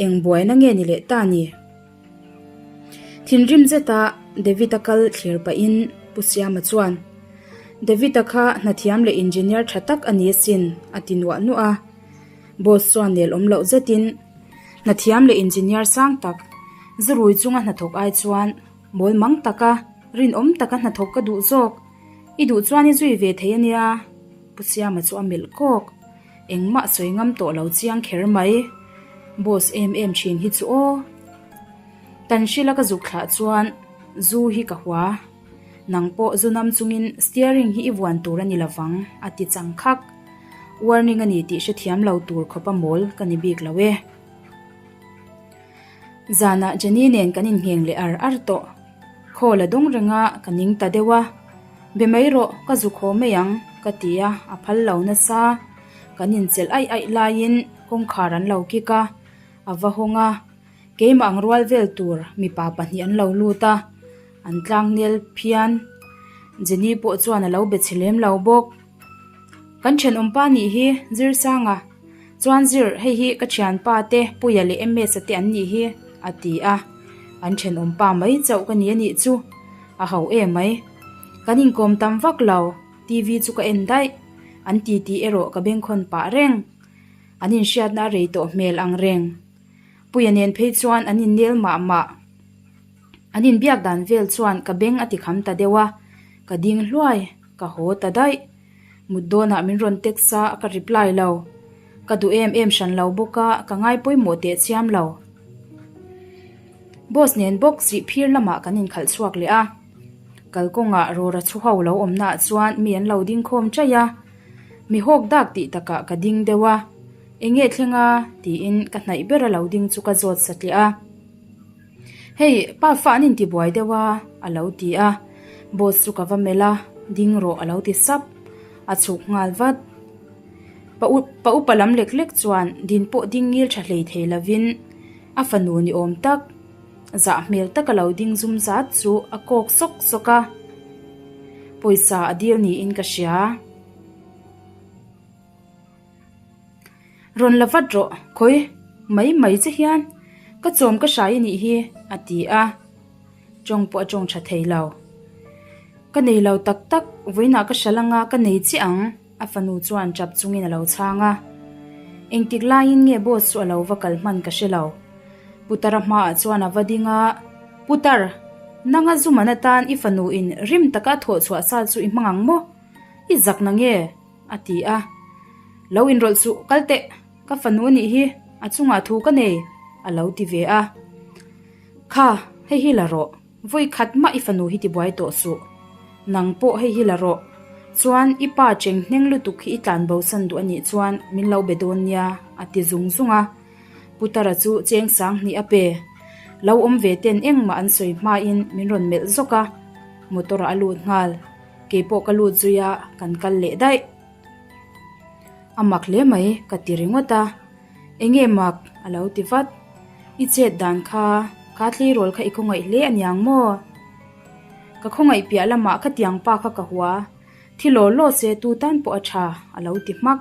eng buaina nge ni leh ta ni? Thinrim zeta David-a kal thlir pahin Pu Siama chuan, David-a kha hnathiam leh engineer tha tak a ni asin, a ti nuah nuah a. Boss chuan nel awm loh zetin, Hnathiam leh engineer sang tak, zurui chunga hnathawk ai chuan mawl mang taka rinawm taka hnathawk ka duh zawk. I duh chuan i zui ve thei a nia, Pu Siama chu a melh kawk. Engmah sawi ngam tawh lo chiang kher mai. Boss em em thin hi chu aw. Tan hrila ka zuk thlah chuan zu hi ka hua. Nang pawh zu nam chungin steering hi i vuan tur a ni lovang a ti chang khak. Warning a ni tih hrethiam lo tur khawpa mawl ka ni bik lo e. Zanah Jenny nen kan inngheng leh ar ar tawh. Khaw la dawng reng a, ka ning ta deuh a. Be mai rawh, ka zu khaw mai ang, ka ti a, a phal lo nasa. Kan inchelh aih aih laiin kawngkhar an lo kik a, a va hawng a. Keimah ang rual vel tur mipa pahnih an lo lut a, an tlangnel phian. Jenny pawh chuan a lo be chhe lem lo bawk. Kan thenawmpa nih hi Zirsanga chuan Zir hei hi ka thianpa te Puia leh Ms-a te an nih hi a ti a, an thenawmpa mai chauh ka ni a nih chu a ho em mai. Kan inkawm tam vak lo, TV chu ka en daih, an titi erawh ka bengkhawn pah reng. An inhriatna a rei tawh hmel ang reng. Puia nen phei chuan an innel mah mah. An inbiak dan vel chuan ka beng a tikham ta deuh a, ka ding hluai. Ka haw ta daih. Mut dawnah min rawn text a, ka reply lo. Ka duh em em hran lo bawk a, ka ngai pawimawh teh chiam lo. Boss nen bawk sih phir lamah kan inkhalh chhuak leh a. Kalkawngah rawra chhu ho lo awmnaah chuan mi an lo ding khawm chaih a. Mi hawk dak tih takah ka ding deuh a. Enge thleng a? tiin ka hnaih ber a lo ding chu ka zawt satliah a. Hei, pa fa an intibuai deuh a, a lo ti a. Boss chu ka va melh a, ding rawh a lo ti sap. A chhuk nghal vat. Pa u, pa upa lam lek lek chuan din pawh ding ngil tha hlei thei lovin a fanu ni awm tak, zah hmel tak a lo ding zum zat chu a kawk sawk sawk a. Pawisa a dil niin ka hria. Rawn la vat rawh, khawi mai mai che hian ka chawm ka hrai anih hi a ti a, tawng pawh a tawng tha thei lo. Ka nei lo tak tak, vawiinah ka hral anga ka nei chiah ang a fanu chuan tap chungin a lo chhang a. Engtik laiin nge boss chu a lo va kal hman ka hre lo. Putara hmaah chuan a va ding a, Putar, nanga zu man atan i fanu in rim taka a thawh chhuah sa chu i hmang ang maw? I zak na nge? A ti a. Lo inrawlh suh, kal teh, ka fanu a nih hi, a chungah thu ka nei, a lo ti ve a. Kha, hei hi la rawh, vawi khat mah i fanu hi tibuai tawh suh. Nang pawh hei hi la rawh. Chuan i pa cheng hneng lutuk hi i tlan bosan duh a nih chuan min lo be dawn nia, a ti zung zung a. Putara chu cheng sang hnih a pe. Lo awm ve ten engmah an sawi hmain min rawn melh zawk a, motor ah a lut nghal. Kei pawh ka lut zui a, kan kal leh daih. A mak hle mai, ka ti ringawt a. Enge mak? a lo ti vat. I chet dan kha, kha tleirawl kha i khawngaih hle a niang maw? Ka khawngaih piah lamah khatiang pa kha ka hua, thi law law se tu tan pawh a tha, a lo ti hmak.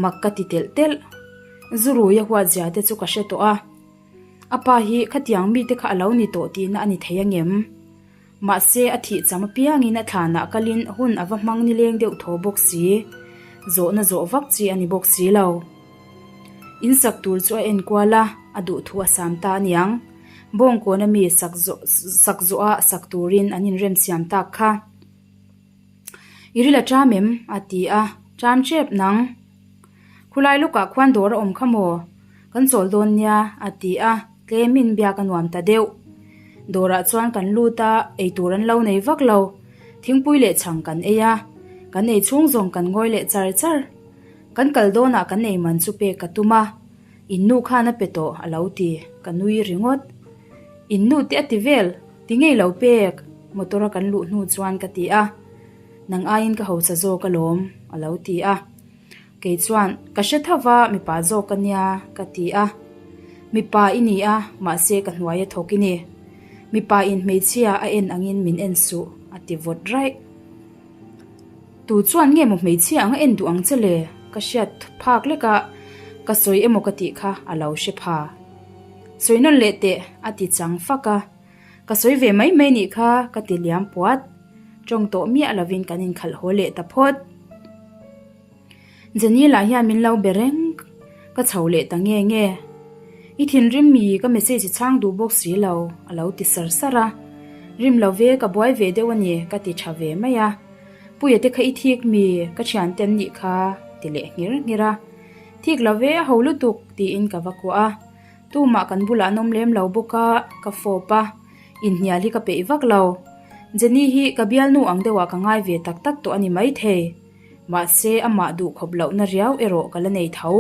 Mak ka ti telh telh. Zurui a huat zia te chu ka hre tawh a. A pa hi khatiang mite kha a lo ni tawh tihna a ni thei angem? Mahse a thih cham apiangin a thlanah kalin hun a va hmang nileng deuh tho bawk si. Zawhna zawh vak chi a ni bawk si lo. In sak tur chu a enkual a, a duhthu a sam ta aniang. Bawngkawn ami sak zawh sak zawha sak turin an inremsiam tak kha. I ril a ṭam em? a ti a, ṭam ṭep nang. Khulai lukah khuan dawr a awm kha maw? Kan chawl dawn nia, a ti a, tlemin biak a nuam ta deuh. Dawrah chuan kan lut a, eitur an lo nei vak lo. Thingpui leh chhang kan ei a, kan ei chhung zawng kan ngawi leh char char. Kan kal dawnah kan ei man chu pek ka tum a, in nu khan a pe tawh a lo ti, ka nui ringawt. In nu te a ti vel, ti ngei lo pek, motor a kan luh hnu chuan ka ti a, nang aiin ka hausa zawk alawm, a lo ti a. Kei chuan, Ka hre tho va, mipa zawk ka nia, ka ti a. Mipa i ni a, mahse ka hnuai a thawk i ni. Mipa in hmeichhia a en angin min en suh, a ti vawt raih. Tu chuan nge maw hmeichhia anga en duh ang che le? Ka hriat phak lek a, ka sawi emaw ka tih kha a lo hre pha. Sawi nawn leh teh a ti chang fak a. Ka sawi ve mai mai nih kha ka ti liam puat. Tawng tawh miah lovin kan inkhalh haw leh ta phawt. Jenny lah hian min lo be reng ka chho leh ta nge nge. I thinrim mi ka message i chhang duh bawk si lo a lo ti sar sar a. Rim lo ve ka buai ve deuh a ni ka ti tha ve mai a. Puia te kha i thik mi ka thiante an nih kha ti leh nghir nghir a. Thik lo ve a ho lutuk tiin ka va kuah a. Tumah kan bulah an awm lem lo bawk a, ka fawp a, inhnial hi ka peih vak lo. Jenny hi ka bialnu ang deuhah ka ngai ve tak tak tawh a ni maithei. Mahse amah duh khawp lohna riau erawh ka la nei tho.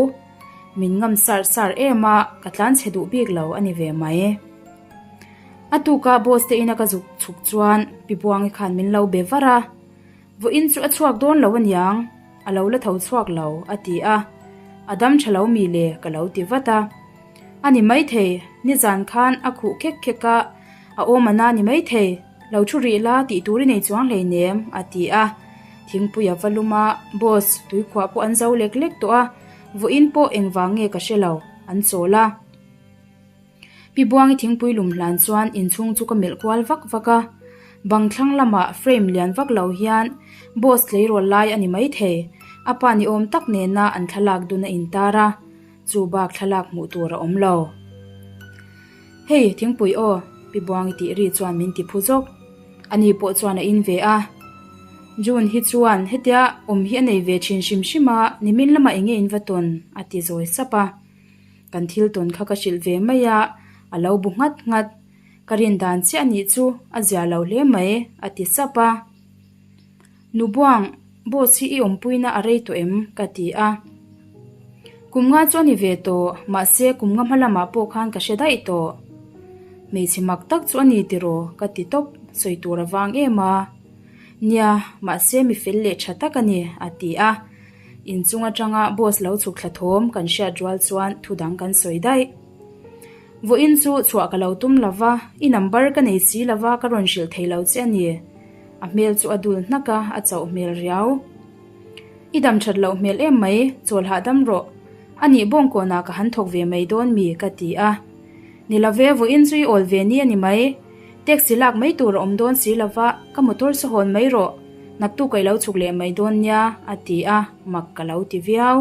Min ngam sar sar em a, ka tlan chhe duh bik lo a ni ve mai. A tuka boss te ina ka zuk chhuk chuan Pi Buangi khan min lo be var a. Vawiin chu a chhuak dawn lo aniang, a lo la tho chhuak lo, a ti a. A dam tha lo mi le ka lo ti vat a. A ni maithei, nizan khan a khuh khek khek a, a awm a na ni maithei, lo thu rih la tih tur i nei chuang hleinem, a ti a. Thingpui a va lum a, boss tuikhuah pawh an zo lek lek tawh a, vawiin pawh engvang nge ka hre lo, an chawl a. Pi Buangi thingpui lum hlan chuan inchhung chu ka melh kual vak vak a, bang thlang lamah frame lian vak lo hian boss tleirawl lai a ni maithei, a pa ni awm tak nena an thlalak dun a intar a, chu bak thlalak hmuh tur a awm lo. Hei, thingpui aw, Pi Buangi tih ri chuan min ti phu zawk. Ani pawh chuan a in ve a. June hi chuan hetia awm hi a nei ve thin hrim hrim a, nimin lamah enge in va tawn? a ti zawi sap a. Kan thil tawn kha ka hrilh ve mai a, a lo bu nghat nghat. Ka rin dan chiah anih chu a zia lo hle mai, a ti sap a. Nubuang, boss hi i awmpuina a rei tawh em? ka ti a. Kum nga chu a ni ve tawh, mahse kum nga hma lamah pawh khan ka hre daih tawh. Hmeichhe mak tak chu a ni tiraw? ka ti tawp, sawi tur a vang em a. Nia, mahse mi fel leh tha tak a ni, a ti a. Inchung atanga boss lo chhuk thla thawm kan hriat rual chuan thu dang kan sawi daih. Vawiin chu chhuah ka lo tum lo va, i number ka nei si lo va ka rawn hrilh thei lo che a ni. A hmel chu a dul hnak a, a chauh hmel riau. I dam that loh hmel em mai, chawl hahdam rawh. A nih bawngkawnah ka han thawk ve mai dawn mi ka ti a. Ni lo ve, vawiin chu i awl ve ni a ni mai. Taxi lak mai tur a awm dawn si lo va, ka motor saw hawn mai rawh, naktuk ka i lo chhuk leh mai dawn nia, a ti a, mak ka lo ti viau.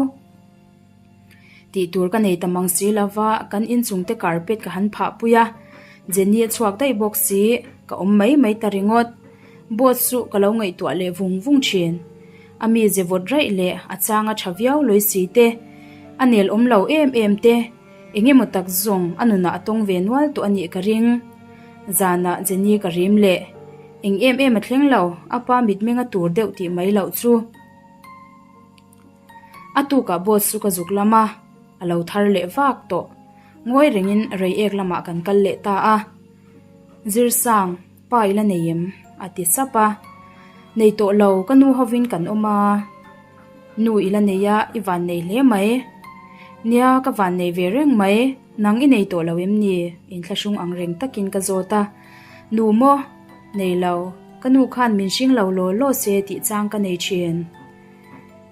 Tih tur ka nei ta mang si lo va, kan inchungte carpet ka han phah pui a, Jenny a chhuak daih bawk si, ka awm mai mai ta ringawt. Boss chu ka lo ngaihtuah leh vung vung thin. A mi ze vawt raih leh a chang a tha viau lawi si te, a nel awm lo em em te, Eng emaw tak zawng a nunah a tawng ve nual tawh a nih ka ring. Zanah Jenny ka rim leh. Eng em em a thleng lo, a pa mitmeng a tur deuh tih mai loh chu. A tukah boss chu ka zuk lam a, a lo thar leh vak tawh. Ngawi rengin Reiek lamah kan kal leh ta a. Zirsang, pa i la nei em? a ti sap a. Nei tawh lo, ka nu hovin kan awm a. Nu i la nei a, i van nei hle mai. Nia, ka van nei ve reng mai. Nang i nei tawh lo em ni? Inthlahrung ang reng takin ka zawt a. Nu maw? Nei lo. Ka nu khan min hring lo law law se tih chang ka nei thin.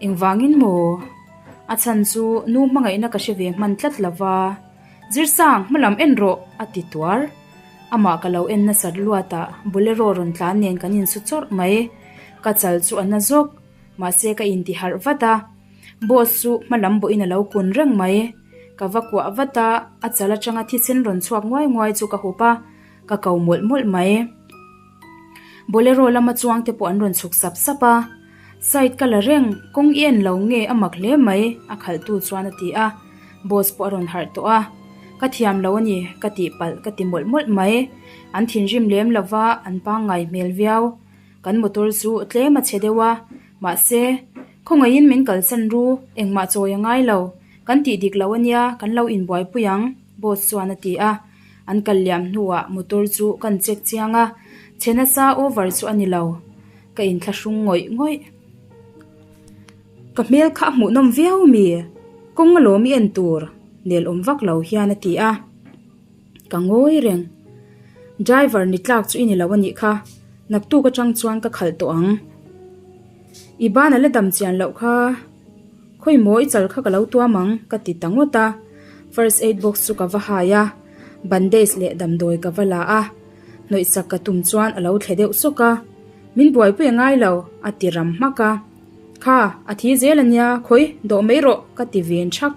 Engvangin maw? A chhan chu nu hmangaihna ka hre ve hman tlat lo va. Zirsang, hmalam en rawh! a ti tuar. Amah ka lo en nasat luat a, Bolero rawn tlan nen kan insu chawrh mai. Ka chal chu a na zawk. Mahse ka inti harh vat a, boss chu hma lam bawhin a lo kun reng mai. Ka va kuah vat a, a chal atanga thisen rawn chhuak nguai nguai chu ka hup a, ka ko mawlh mawlh mai. Bolero lama chuang te pawh an rawn chhuk sap sap a, side ka la reng, kawng i en lo nge a mak hle mai, a khalhtu chuan a ti a, boss pawh a rawn harh tawh a, ka thiam lo a ni ka tih palh ka ti mawlh mawlh mai. An thinrim lem lova, an pangngai hmel viau. Kan motor chu tlem a chhe deuh a, mahse, khawngaihin min kalsan ru, engmah chawi a ngai lo, kan tih dik lo a nia, kan lo inbuaipui ang, boss chuan a ti a. An kal liam hnuah motor chu kan check chiang a, chhe nasa over chu a ni lo, ka inthlahrung ngawih ngawih. Ka hmel kha a hmuhnawm viau mi, kawng alawm i en tur, nelawm vak lo hian a ti a. Ka ngawi reng. Driver ni tlak chu i ni lo a nih kha, naktuk atang chuan ka khalh tawh ang. I ban a la dam chian loh kha, khawi maw i chal kha ka lo tuam ang ka ti ta ngawt a. First aid box chu ka va hai a, bandage leh damdawi ka va la a, hnawih sak ka tum chuan a lo thle deuh sawk a, Min buaipui a ngai lo a ti ram hmak a. Kha, a thi zel a nia, khawi, dawh mai rawh ka ti ven thak.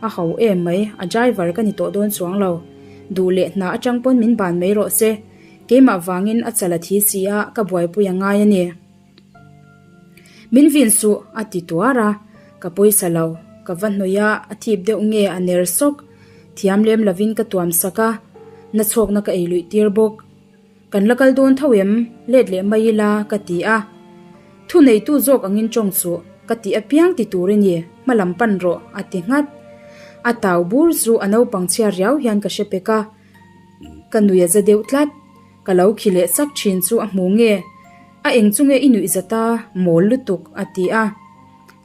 A ho em mai, a driver ka ni tawh dawn chuang lo. Duh leh hna atang pawn min ban mai rawh se. Keimah vangin a chal a thi si a, ka buaipui a ngai a ni. Min vin suh, a ti tuar a. Ka pawisa lo, ka va hnawih a, a thip deuh nge a ner sawk. Thiam lem lovin ka tuam sak a, na chhawkna ka ei luih tir bawk. Kan la kal dawn tho em? Let leh mai ila, ka ti a. Thu neitu zawk angin tawng suh, ka tih apiang ti tur i ni, hma lam pan rawh, a ti nghat. A tau bur chu a naupang chhia riau hian ka hre pek a, ka nui a za deuh tlat. Ka lo khi leh sak thin chu a hmu nge? A eng chu nge i nuih zat a, mawl lutuk, a ti a.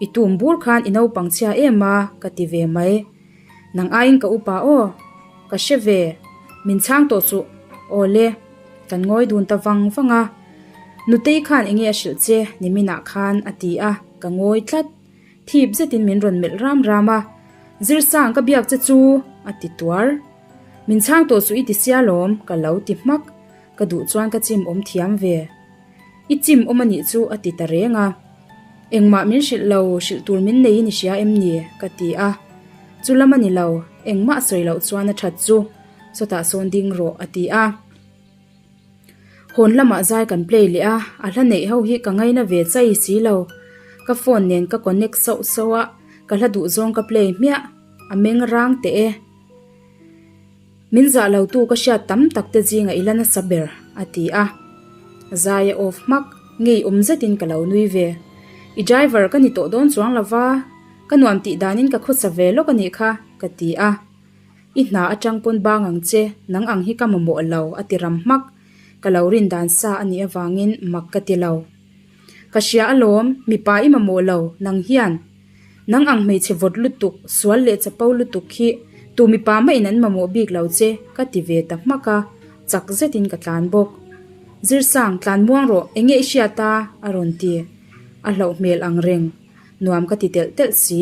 I tum bur khan i naupang chhia em a, ka ti ve mai. Nang aiin ka upa aw, ka hre ve, min chhang tawh chuh, aw le, kan ngawi dun ta vang vang a. Nutei khan enge a hrilh che niminah khan a ti a, ka ngawi tlat. Thip zetin min rawn melh ram ram a, Zirsang ka biak che chu a ti tuar. Min chhang tawh suh i ti sia lawm, ka lo ti hmak, ka duh chuan ka chim awm thiam ve. I chim awm a nih chu a ti ta reng a. Engmah min hrilh lo, hrilh tur min nei in i hria em ni? ka ti a. Chu lam a ni lo, engmah sawi loh chuan a that chu sawtah sawn ding rawh a ti a. Hawn lamah zai kan play leh a, a hla neih ho hi ka ngaina ve chai si lo. Ka phone nen ka connect sauh sauh a, ka hla duh zawng ka play hmiah, a meng rang teh e. Min zah lo tu ka hriat tam tak te zinga i la nasa ber, a ti a. Zai a off hmak, ngei awm zetin ka lo nui ve. I driver ka ni tawh dawn chuang lo va, ka nuam tih danin ka khawsa ve lawk a nih kha, ka ti a. I hna atang pawn bang ang che, nang ang hi ka mamawh lo, a ti ram hmak. Ka lo rin dan sa a nih avangin mak ka ti lo. Ka hria alawm, mipa i mamawh lo, nang hian. Nang ang hmeichhe vawt lutuk, sual leh chapo lutuk hi tu mipa mah in an mamawh bik lo che, ka ti ve ta hmak a, chak zetin ka tlan bawk. Zirsang, tlan muang rawh, enge i hriat a? a rawn ti. A hlauh hmel ang reng, nuam ka ti telh telh si.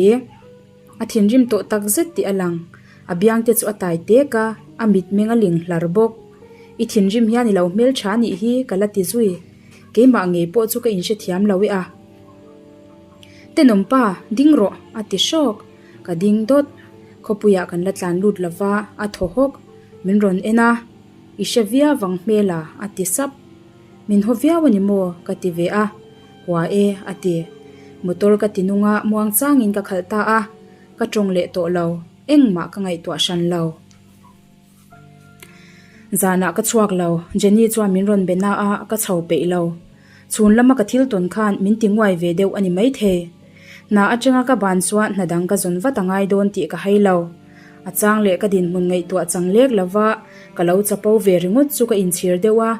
A thinrim tawh tak zet tih a lang. A biang te chu a tai tek a, a mitmeng a ling hlar bawk. I thinrim hian i lo hmeltha nih hi ka la ti zui. Keimah ngei pawh chu ka inhrethiam lo e a. Tenawmpa, ding rawh, a ti hrawk. Ka ding dawt. Khawpuiah kan la tlan lut lo va, a thaw hawk. Min rawn en a, I hre viau vang hmel a, a ti sap. Min haw viau a ni maw? ka ti ve a. Hua e, a ti. Motor ka ti nung a, muang changin ka khalh ta a. Ka tawng leh tawh lo, engmah ka ngaihtuah hran lo. Zanah ka chhuak lo, Jenny chuan min rawn be na a, ka chho peih lo. Chhun lama ka thil tawn khan min ti nguai ve deuh a ni maithei. Hna atanga ka ban chuan hna dang ka zawn vat a ngai dawn tih ka hai lo. A chang leh ka dinhmun ngaihtuah chang lek lova ka lo chapo ve ringawt chu ka inchhir deuh a.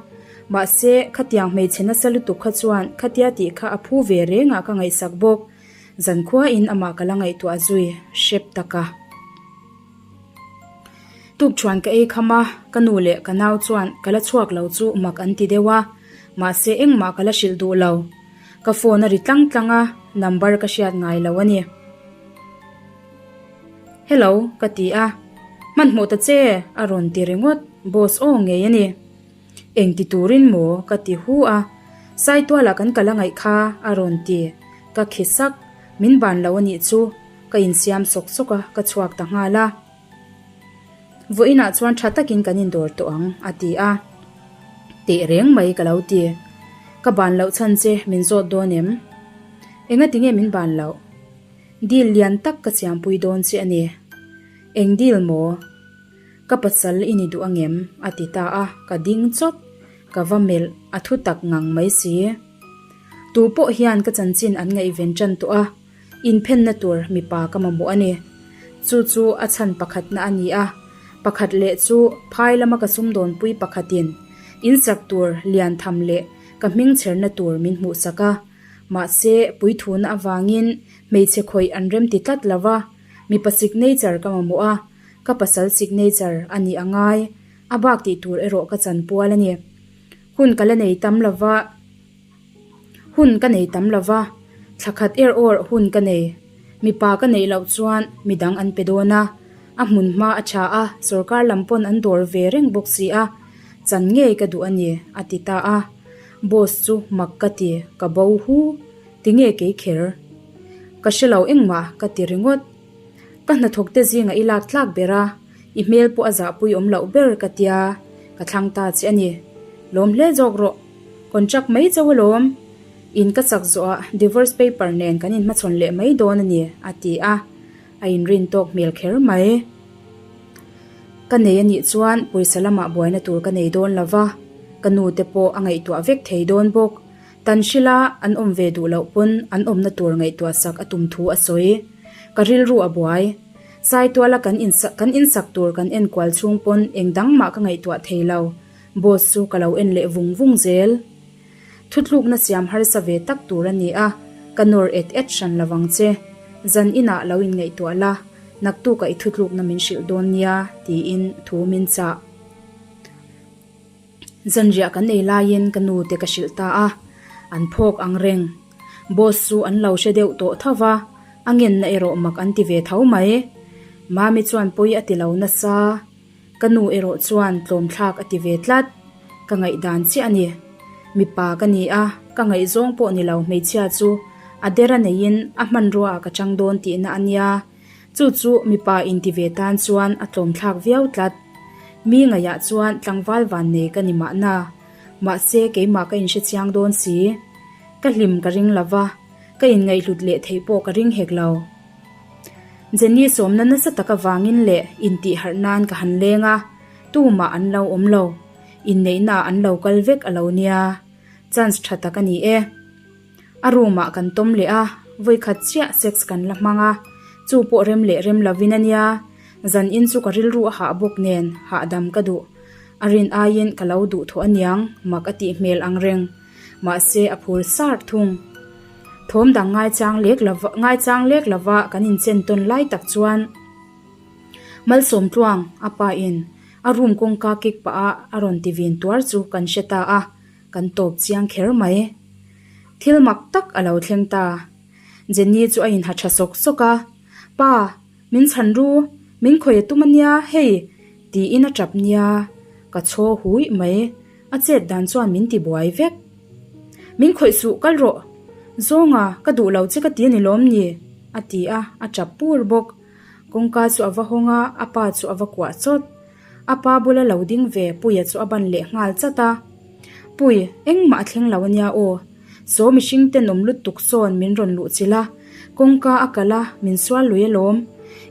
Mahse, khatiang hmeichhe nasa lutuk kha chuan khatia tih kha a phu ve rengah ka ngaihsak bawk. Zankhuain amah ka la ngaihtuah zui hrep tak a. Tukṭhuan ka ei kham a, ka nu leh ka nau chuan ka la chhuak lo chu mak an ti deuh a, mahse engmah ka la hrilh duh lo. Ka phone a ri tlang tlang a, number ka hriat ngai lo a ni. Hello, ka ti a, Hmanhmawh ta che, a rawn ti ringawt, boss aw ngei a ni. Eng ti turin maw? ka ti hu a, Saitualah kan kal a ngaih kha, a rawn ti. Ka khi sak, min ban lo a nih chu. Ka insiam sawk sawk a, ka chhuak ta nghal a. Vawiinah chuan tha takin kan indawr tawh ang, a ti a. Teh reng mai ka lo ti. Ka ban loh chhan che min zawt dawn em? Engati nge min ban loh? Deal lian tak ka siampui dawn che a ni. Eng deal maw? Ka pasal i ni duh angem? a ti ta a, ka ding chawt. Ka va melh, a thu tak ngang mai si. Tu pawh hian ka chanchin an ngaihven tan tawh a. Inphenna tur mipa ka mamawh a ni. Chu chu a chhan pakhatna a ni a. Pakhat leh chu phai lama ka sumdawnpui pakhatin insak tur lian tham leh ka hming chherna tur min hmuhsak a. Mahse, puithuna avangin hmeichhe khawih an remti tlat lo va, mipa signature ka mamawh a, ka pasal signature a nih a ngai. A bak tih tur erawh ka chanpual a ni. Hun ka la nei tam lo va. Hun ka nei tam lo va. Thla khat er awr hun ka nei. Mipa ka neih loh chuan midang an pe dawn a, a hmun hma a tha a, sorkar lam pawn an dawr ve reng bawk si a, chan ngei ka duh a ni, a ti ta a. Boss chu mak ka ti, ka bo hu, tinge kei kher? Ka hre lo engmah ka ti ringawt. Ka hnathawk te zinga i lak tlak ber a, i hmel pawh a zahpui awm loh ber ka tia, ka thlang ta che a ni. Lawm hle zawk rawh. Contract mai chauh alawm. In ka chak zawhah divorce paper nen kan inhmachhawn leh mai dawn a ni, a ti a, a inrin tawk hmel kher mai. Ka nei a nih chuan pawisa lamah buaina tur ka nei dawn lo va, ka nu te pawh a ngaihtuah vek thei dawn bawk. Tan hrila an awm ve duh loh pawn an awmna tur ngaihtuah sak a tum thu a sawi. Ka rilru a buai. Saituala kan kan insak tur kan enkual chhung pawn eng dang mah ka ngaihtuah thei lo. Boss chu ka lo en leh vung vung zel. Thutlukna siam harsa ve tak tur a ni a, ka nawr et et hran lo vang che. Zan inah lo inngaihtuah la, naktukah i thutlukna min hrilh dawn nia, tiin thu min chah. Zanriah kan ei laiin ka nu te ka hrilh ta a, an phawk ang reng. Boss chu an lo hre deuh tawh tho va, a ngenna erawh mak an ti ve tho mai. Mami chuan pawi a ti lo nasa. Ka nu erawh chuan tlawmthlak a ti ve tlat. Ka ngaihdan chiah a ni. Mipa ka ni a, ka ngaihzawng pawh ni lo hmeichhia chu a dera neiin a hmanrua ah ka chang dawn tihna a nia. Chu chu mipa inti ve tan chuan a tlawmthlak viau tlat. Mi ngaihah chuan tlangval vannei ka ni mahna. Mahse keimah ka inhrechiang dawn si. Ka hlim ka ring lova, ka inngaihhlut leh theih pawh ka ring hek lo. Jenny sawmna nasa tak avangin leh intih harh nan ka han leng a, tumah an lo awm lo. Inneihna ah an lo kal vek a lo nia. Chance tha tak a ni e. A room ah kan tawm leh a, vawikhat chiah sex kan la hmang a, chu pawh rem leh rem lovin a nia. Zan in chu ka rilru a hah bawk nen hahdam ka duh. A rin aiin ka lo duh thawh aniang mak a tih hmel ang reng. Mahse a phur sar thung. Thawm dang ngaichang lek lova ngaichang lek lova kan inchen tawn lai tak chuan Malsawmtluang a pa in a room kawngka kik pah a a rawn ti vin tuar chu kan hre ta a, kan tawp chiang kher mai. Thil mak tak a lo thleng ta. Jenny chu a inha tha sawk sawk a, Pa, min chhan ru, min khawih a tum a nia, hei, tiin a tap nia, ka chhaw huih mai. A chet dan chuan min ti buai vek. Min khawih suh kal rawh. Zawnga, ka duh lo che ka ti a ni lawm ni? A ti a, a tap pur bawk. Kawngka chu a va hawng a, a pa chu a va kuah chawt. A pa bula lo ding ve Puia chu a ban leh nghal chat a. Pui, engmah a thleng lo a nia aw. Saw mihring tenawm lutuk sawn min rawn luh chilh a, kawngka a kalh a, min sual lui alawm.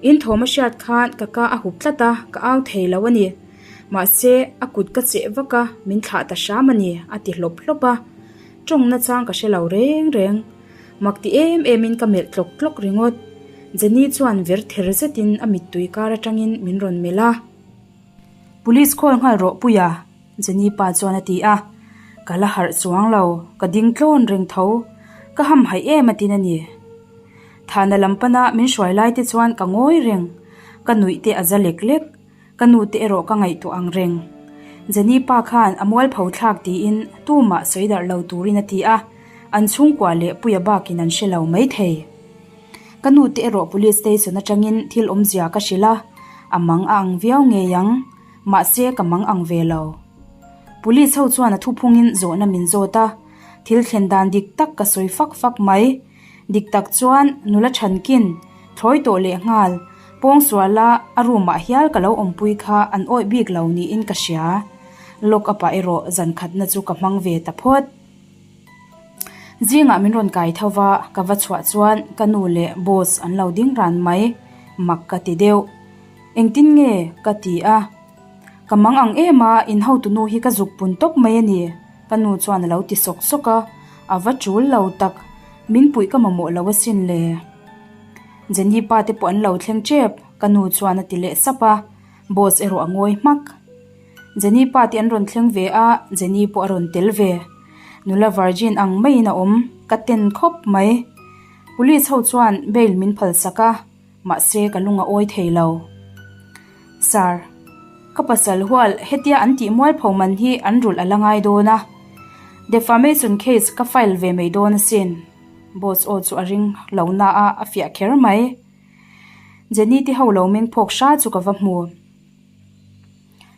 In thawm a hriat khan ka ka a hup tlat a, ka au thei lo a ni. Mahse, a kut ka cheh vak a, min thlah ta hram a ni, a ti hlawp hlawp a. Tawng nachang ka hre lo reng reng. Mak ti em emin ka melh tlawk tlawk ringawt. Jenny chuan ver ther zetin a mittui kar atangin min rawn melh a. Police call nghal rawh Puia, Jenny pa chuan a ti a. Ka la harh chuang lo, ka ding tlawn reng tho. Ka hamhaih em atin a ni. Thana lam pana min hruai lai te chuan ka ngawi reng. Ka nuih te a za lek lek. Ka nu te erawh ka ngaihtuah ang reng. Jenny pa khan a mualpho thlak tiin tumah sawi darh lo turin a ti a, an chhungkua leh Puia bakin an hre lo maithei. Ka nu te erawh police station atangin thil awmzia ka hrilh a, a mang a ang viau ngei ang, mahse ka mang ang ve lo. Police ho chuan a thuphungin zawhna min zawt a, thil thlen dan dik tak ka sawi fak fak mai. Dik tak chuan nula thankin thlawi tawh leh nghal pawngsuala a room ah hial ka lo awmpui kha an awih bik lo niin ka hria. Lock up ah erawh zan khatna chu ka hmang ve ta phawt. Zingah min rawn kai tho va, ka va chhuah chuan ka nu leh boss an lo ding ran mai, mak ka ti deuh. Engtin nge? ka ti a. Ka mang ang em a, in hotunu hi ka zuk pun tawp mai a ni. Ka nu chuan a lo ti sawk sawk a, a va tul lo tak, min puih ka mamawh lo asin le. Jenny pa te pawh an lo thleng tep, ka nu chuan a ti leh sap a, boss erawh a ngawi hmak. Jenny pa te an rawn thleng ve a, Jenny pawh a rawn tel ve. Nula virgin ang maiin a awm, ka ten khawp mai. Police ho chuan bail min phal sak a. Mahse ka lung a awi thei lo. Sir, ka pasal hual hetia an tih mualpho man hi an rulh a la ngai dawn a. Defamation case ka file ve mai dawn asin. Boss aw chu a ring lo na a, a fiah kher mai. Jenny te ho lo meng phawk hra chu ka va hmu.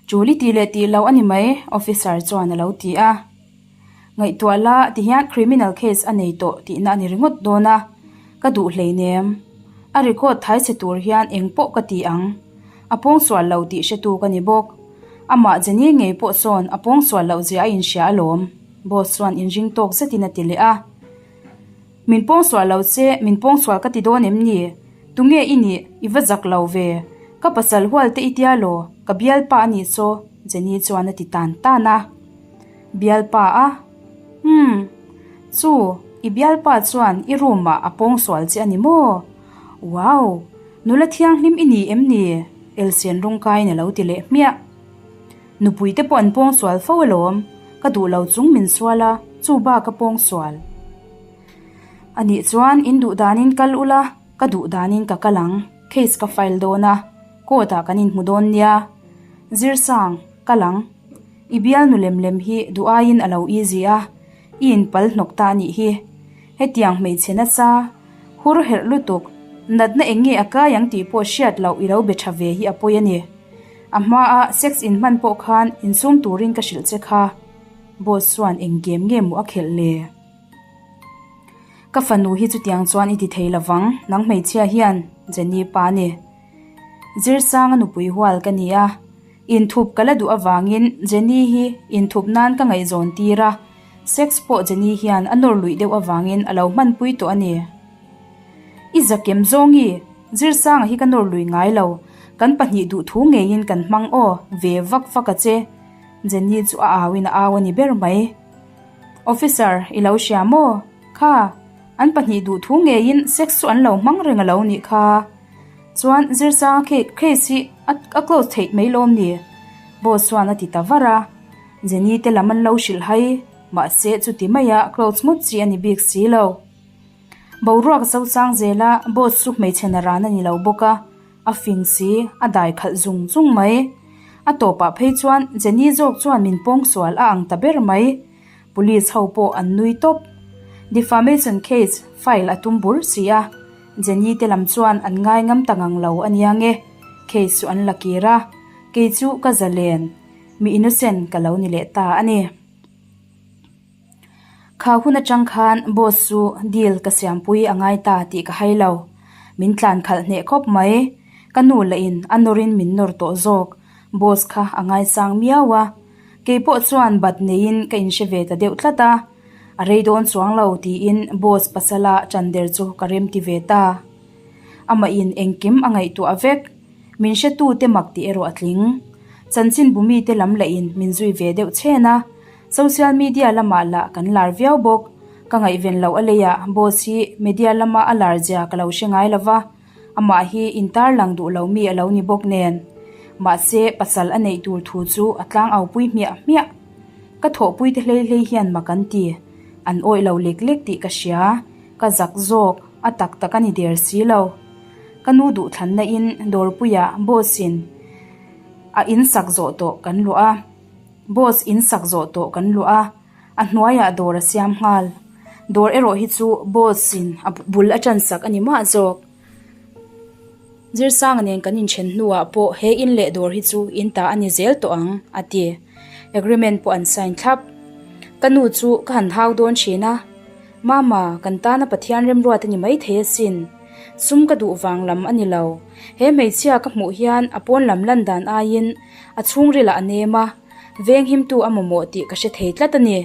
Chuli tih leh tih loh a ni mai, officer chuan a lo ti a. Ngaihtuah la ti hian criminal case a nei tawh tihna a ni ringawt dawn a, ka duh hleinem. A record thai chhe tur hian eng pawh ka ti ang. A pawngsual lo tih hretu ka ni bawk. Amah Jenny ngei pawh sawn a pawngsual loh zia a inhria alawm, boss chuan inring tawk zetin a ti leh a. Min pawngsual lo che, min pawngsual ka ti dawn em ni? Tunge i nih? I va zak lo ve. Ka pasal hual te i tia law? Ka bialpa a nih chaw, Jenny chuan a ti tan tan a. Bialpa a? Umm. Chu, i bialpa chuan i room ah a pawngsual che a ni maw? Wow! Nula thianghlim i ni em ni? Elsian rawngkaiin a lo ti leh hmiah. Nupui te pawh an pawngsual fo alawm, ka duh lo chung min sual a, chu bak a pawngsual. A nih chuan in duh danin kal ula, ka duh danin ka kal ang, case ka file dawn a, court ah kan inhmu dawn nia. Zirsang, kal ang. I bialnu lem lem hi duh aiin a lo easy a, i inpal hnawk ta a nih hi. Hetiang hmeichhe nasa, hur herh lutuk, natna eng nge a kai ang tih pawh hriat loh i lo be tha ve hi a pawi a ni. A hmaa sex inhman pawh khan insum turin ka hrilh che kha. Boss chuan eng game nge maw a khelh le? Ka fanu hi chutiang chuan i ti thei lovang, nang hmeichhia hian, Jenny pa a ni. Zirsanga nupui hual ka ni a, inthup ka la duh avangin Jenny hi inthup nan ka ngaihzawn tir a, sex pawh Jenny hian a nawr luih deuh avangin a lo hmanpui tawh a ni. I zakem zawngi, Zirsanga hi ka nawr lui ngai lo, kan pahnih duhthu ngeiin kan hmang aw, ve vak vak a che. Jenny chu a auin a au a ni ber mai. Officer, i lo hria maw? Kha, an pahnih duhthu ngeiin sex chu an lo hmang reng a lo nih kha. Chuan Zirsanga case hi a close theih mai lawm ni? Boss chuan a ti ta var a. Jenny te lam an lo hrilh hai, mahse chuti maia close ngawt chi a ni bik si lo. Boruak zo chang zela boss chu hmeichhe na ran a ni lo bawk a, a fing si, a dai khalh zung zung mai. A tawpah phei chuan Jenny zawk chuan min pawngsual a ang ta ber mai. Police ho pawh an nui tawp. Defamation case file a tum bur si a, Jenny te lam chuan an ngai ngam ta ngang lo a nia nge. Case chu an la kir a, kei chu ka zalen, mi innocent ka lo ni leh ta a ni. Kha hun atang khan boss chu deal ka siampui a ngai ta tih ka hai lo. Min tlan khalh hneh khawp mai. Ka nu lah in a nawrin min nawr tawh zawk. Boss kha a ngaisang miau a. Kei pawh chuan bat neiin ka inhre ve ta deuh tlat a. A rei dawn chuang lo tiin boss pasala ṭan der chu ka remti ve ta. Amah in engkim a ngaihtuah vek. Min hretute mak tih erawh a tling. Chanchinbu mite lam lah in min zui ve deuh chhen a. Social media lamah lah kan lar viau bawk. Ka ngaihven loh a leiah boss hi media lama a lar zia ka lo hre ngai lo va, amah hi intarlang duh lo mi a lo ni bawk nen. Mahse, pasal a neih tur thu chu a tlangaupui hmiah hmiah. Ka thawhpuite hlei hlei hian mak an ti. An awih lo lek lek tih ka hria. Ka zak zawk, a tak tak a ni der si lo. Ka nu duhthlanna in dawrpuiah boss in a insak zawh tawh kan luah a. Boss in sak zawh tawh kan luah a, a hnuaiah dawr a siam nghal. Dawr erawh hi chu boss in a bul a tan sak a ni mah zawk. Zirsanga nen kan inthen hnuah pawh he in leh dawr hi chu in ta a ni zel tawh ang, a ti. Agreement pawh an sign thlap. Ka nu chu ka han hau dawn thin a, Mama, kan tana Pathian remruat a ni maithei asin. Sum ka duh vang lam a ni lo. He hmeichhia ka hmuh hian a pawn lam lan dan aiin a chhungrilah a nem a, venghimtu a mamawh tih ka hre thei tlat a ni.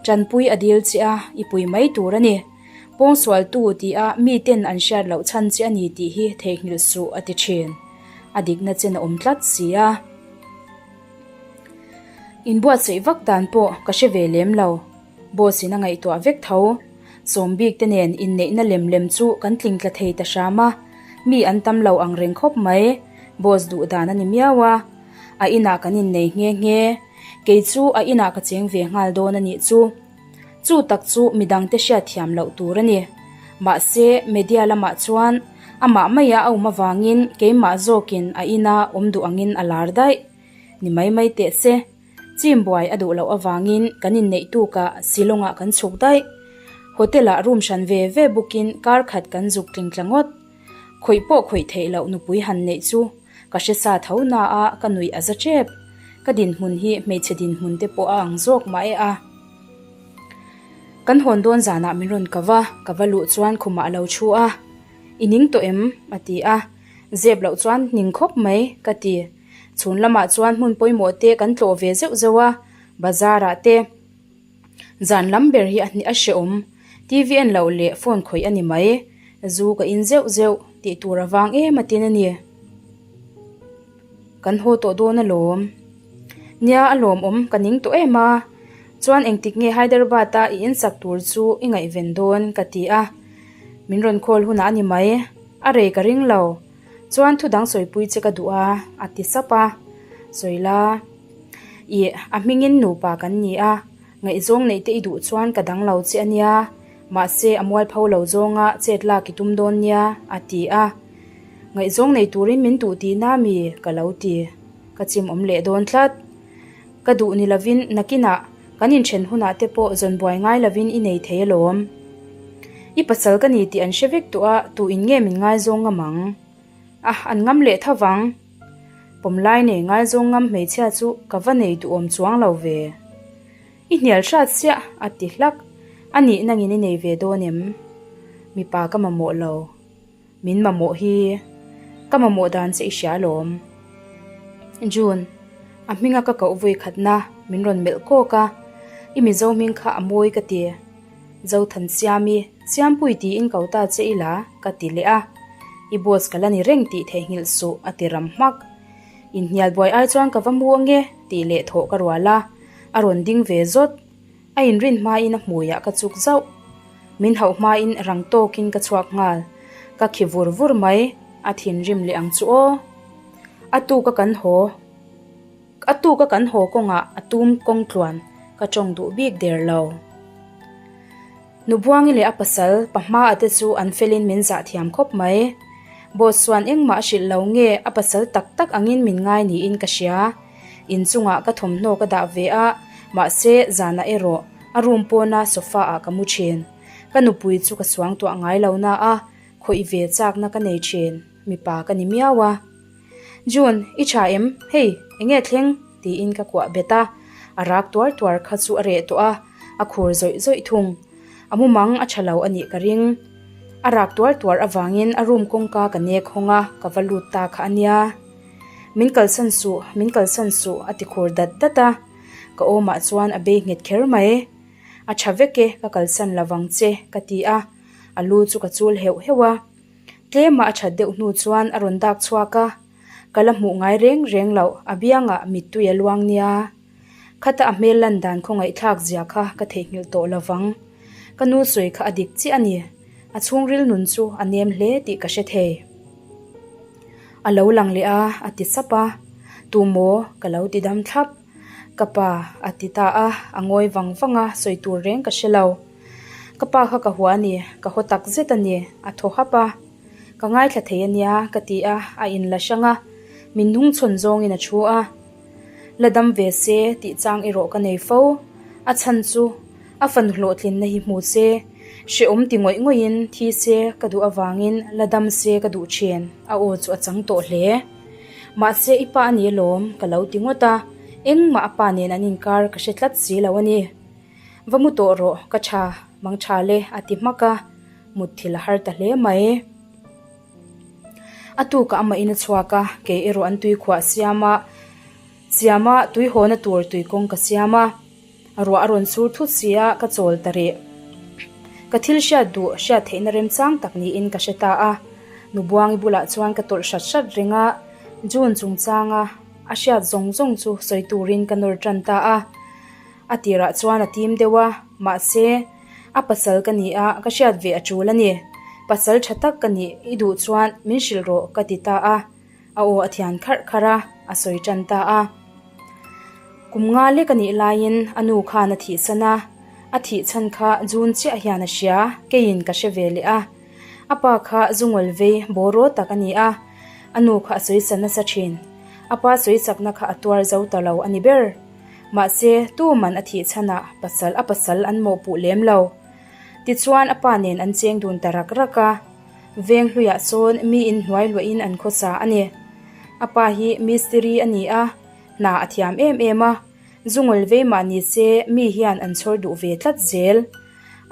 Tanpui a dil che a, i pui mai tur a ni. Pawngsualtu tia miten an hriat loh chhan che a ni tih hi theihnghilh suh a ti thin. A dikna chen a awm tlat si a. Inbuatsaih vak dan pawh ka hre ve lem lo. Boss in a ngaihtuah vek tho. Sawm bik te nen inneihna lem lem chu kan tling tla thei ta hram a, mi an tam lo ang reng khawp mai. Boss duh dan a ni miau a, a inah kan innei nghe nghe. Kei chu a inah ka cheng ve nghal dawn a nih chu. Chu tak chu midang te hriat thiam loh tur a ni. Mahse, media lamah chuan amah maia a awm avangin keimah zawkin a ina awm duh angin a lar daih. Ni mai mai teh se. Chim buai a duh loh avangin kan inneih tukah Shillong-ah kan chhuk daih. Hotel ah room hran ve ve bawkin kar khat kan zuk tling tla ngawt. Khawih pawh khawih theih loh nupui han neih chu ka hre sa tho na a ka nuih a za tep. Ka dinhmun hi hmeichhe dinhmun te pawh a ang zawk mah e a. Kan hawn dawn zanah min rawn ka va, ka va luh chuan khumah a lo thu a. I ning tawh em? a ti a. Zep loh chuan ning khawp mai ka ti. Chhun lamah chuan hmun pawimawh te kan tlawh ve zeuh zeuh a, bazar ah te. Zan lam ber hi a a hrehawm. TV en loh leh phone khawih a ni mai. Zu ka in zeuh zeuh tih tur avang em a tin a ni. Kan haw tawh dawn alawm. Nia a lawmawm ka ning tawh em a. Chuan engtik nge Hyderabad a i insak tur chu i ngaihven dawn ka ti a. Min rawn call hunah a ni mai. A rei ka ring lo. Chuan thu dang sawipui che ka duh a, a ti sap a. Sawi la. Ih, a hmingin nupa kan ni a. Ngaihzawng neih te i duh chuan ka dang lo che a nia. Mahse a mualpho lo zawnga chet lak i tum dawn nia, a ti a. Ngaihzawng nei turin min duh tihna mi? ka lo ti. Ka chim awm leh dawn tlat. Ka duh ni lovin nakinah kan inthen hunah te pawh zawn buai ngai lovin i nei thei alawm. I pasal ka ni tih an hre vek tawh a, tu in nge min ngaizawng ngam ang? A, an ngam leh tho vang. Pawmlai nei ngaizawng ngam hmeichhia chu ka va nei duhawm chuang lo ve. I hnial hrat chiah, a ti hlak. A nih nangin i nei ve dawn em? Mipa ka mamawh lo. Min mamawh hi ka mamawh dan che i hria alawm. June, a hminga ka koh vawi khatna min rawn melh kawk a, i Mizo hming kha a mawi ka ti. Zothansiami, Siampui tiin ko ta che ila ka ti leh a. I boss ka la ni reng tih theihnghilh suh a ti ram hmak. Inhnial buai ai chuan ka va mu ange tih leh thawh ka rual a, a rawn ding ve zawt. A inrin hmain a hmuiah ka chuk zauh. Min hauh hmain rang tawkin ka chhuak nghal. Ka khi vur vur mai, a thinrim leh ang chu aw. A tuka kan haw, a tuka kan haw kawngah a tum kawng tluan ka tawng duh bik der lo. Nubuangi leh a pasal pahmaa te chu an felin min zah thiam khawp mai. Boss chuan engmah a hrilh lo nge a pasal tak tak angin min ngai niin ka hria. Inchungah ka thawmhnaw ka dah ve a, mahse zanah erawh a room pawna sofa ah ka mu thin. Ka nupui chu ka suangtuah ngai lo na a, khawih ve chakna ka nei thin, mipa ka ni miau a. June, i tha em? Hei, enge thleng? tiin ka kuah bet a, a rak tuar tuar kha chu a reh tawh a, a khur zawih zawih thung. A mumang a tha lo a nih ka ring. A rak tuar tuar avangin a room kawngka ka nek hawng a, ka va lut ta kha a nia. Min kalsan suh, min kalsan suh a ti khur dat dat a, ka awmah chuan a bei nghet kher mai. A tha vek e, ka kalsan lo vang che ka ti a, a lu chu ka chul heuh heuh a. Tlema a that deuh hnu chuan a rawn dak chhuak a, ka la hmuh ngai reng reng loh, a biangah mittui a luang nia. Khata a hmel lan dan khawngaihthlak zia kha ka theihnghilh tawh lo vang. Ka nu sawi kha a dik chiah a ni. A chhungril nun chu a nem hle tih ka hre thei. A lo lang leh a, a ti sap a. Tu maw? Ka lo ti dam thlap. Ka pa, a ti ta a, a ngawi vang vang a, sawi tur reng ka hre lo. Ka pa kha ka hua a ni, ka haw tak zet a ni, a thaw hap a. Ka ngaithla thei a nia, ka ti a, a inla hrang a. Min hnungchhawn zawngin a thu a. La dam ve se tih chang erawh ka nei fo. A chhan chu a fanu hlawhtlinna hi hmu se, hrehawm ti ngawih ngawihin thi se ka duh avangin la dam se ka duh thin, a aw chu a chang tawh hle. Mahse i pa a ni alawm ka lo ti ngawt a, engmah a pa nen an inkar ka hre tlat si lo a ni. Va mu tawh rawh ka tha, mang tha le a ti hmak a, mutthilh a har ta hle mai. A tukah amah in a chhuak a, kei erawh an tui khuah siam a, siam a tui hawna tur tui kawng ka siam a, ruah a rawn sur thut si a, ka chawl ta rih. Ka thil hriat duh hriat theihna remchang tak niin ka hre ta a, Nubuangi bulah chuan ka tawlh hrat hrat reng a, June chungchanga a hriat zawng zawng chu sawi turin ka nawr tan ta a. A tirah chuan a tim deuh a, mahse, a pasal ka ni a, ka hriat ve a tul a ni. Pasal tha tak ka nih, i duh chuan min hrilh rawh ka ti ta a. A aw a thian kharh kharh a, a sawi tan ta a. Kum nga lek a nih laiin a nu khan a thihsan a, a thih chhan kha June chiah hian a hria, keiin ka hre ve leh a. A pa kha zungawl vei bawraw tak a ni a, a nu kha a sawisan nasa thin. A pa sawisakna kha a tuar zo ta lo a ni ber. Mahse, tu man a thih chhanah pasal a pasal an mawhpuh lem lo. Tichuan a pa nen an cheng dun ta rak rak a. Veng hluiah sawn mi inhnuai luahin an khawsa a ni. A pa hi mistiri a ni a, hna a thiam em em a, zungul vei mah ni se mi hian an chhawr duh ve tlat zel.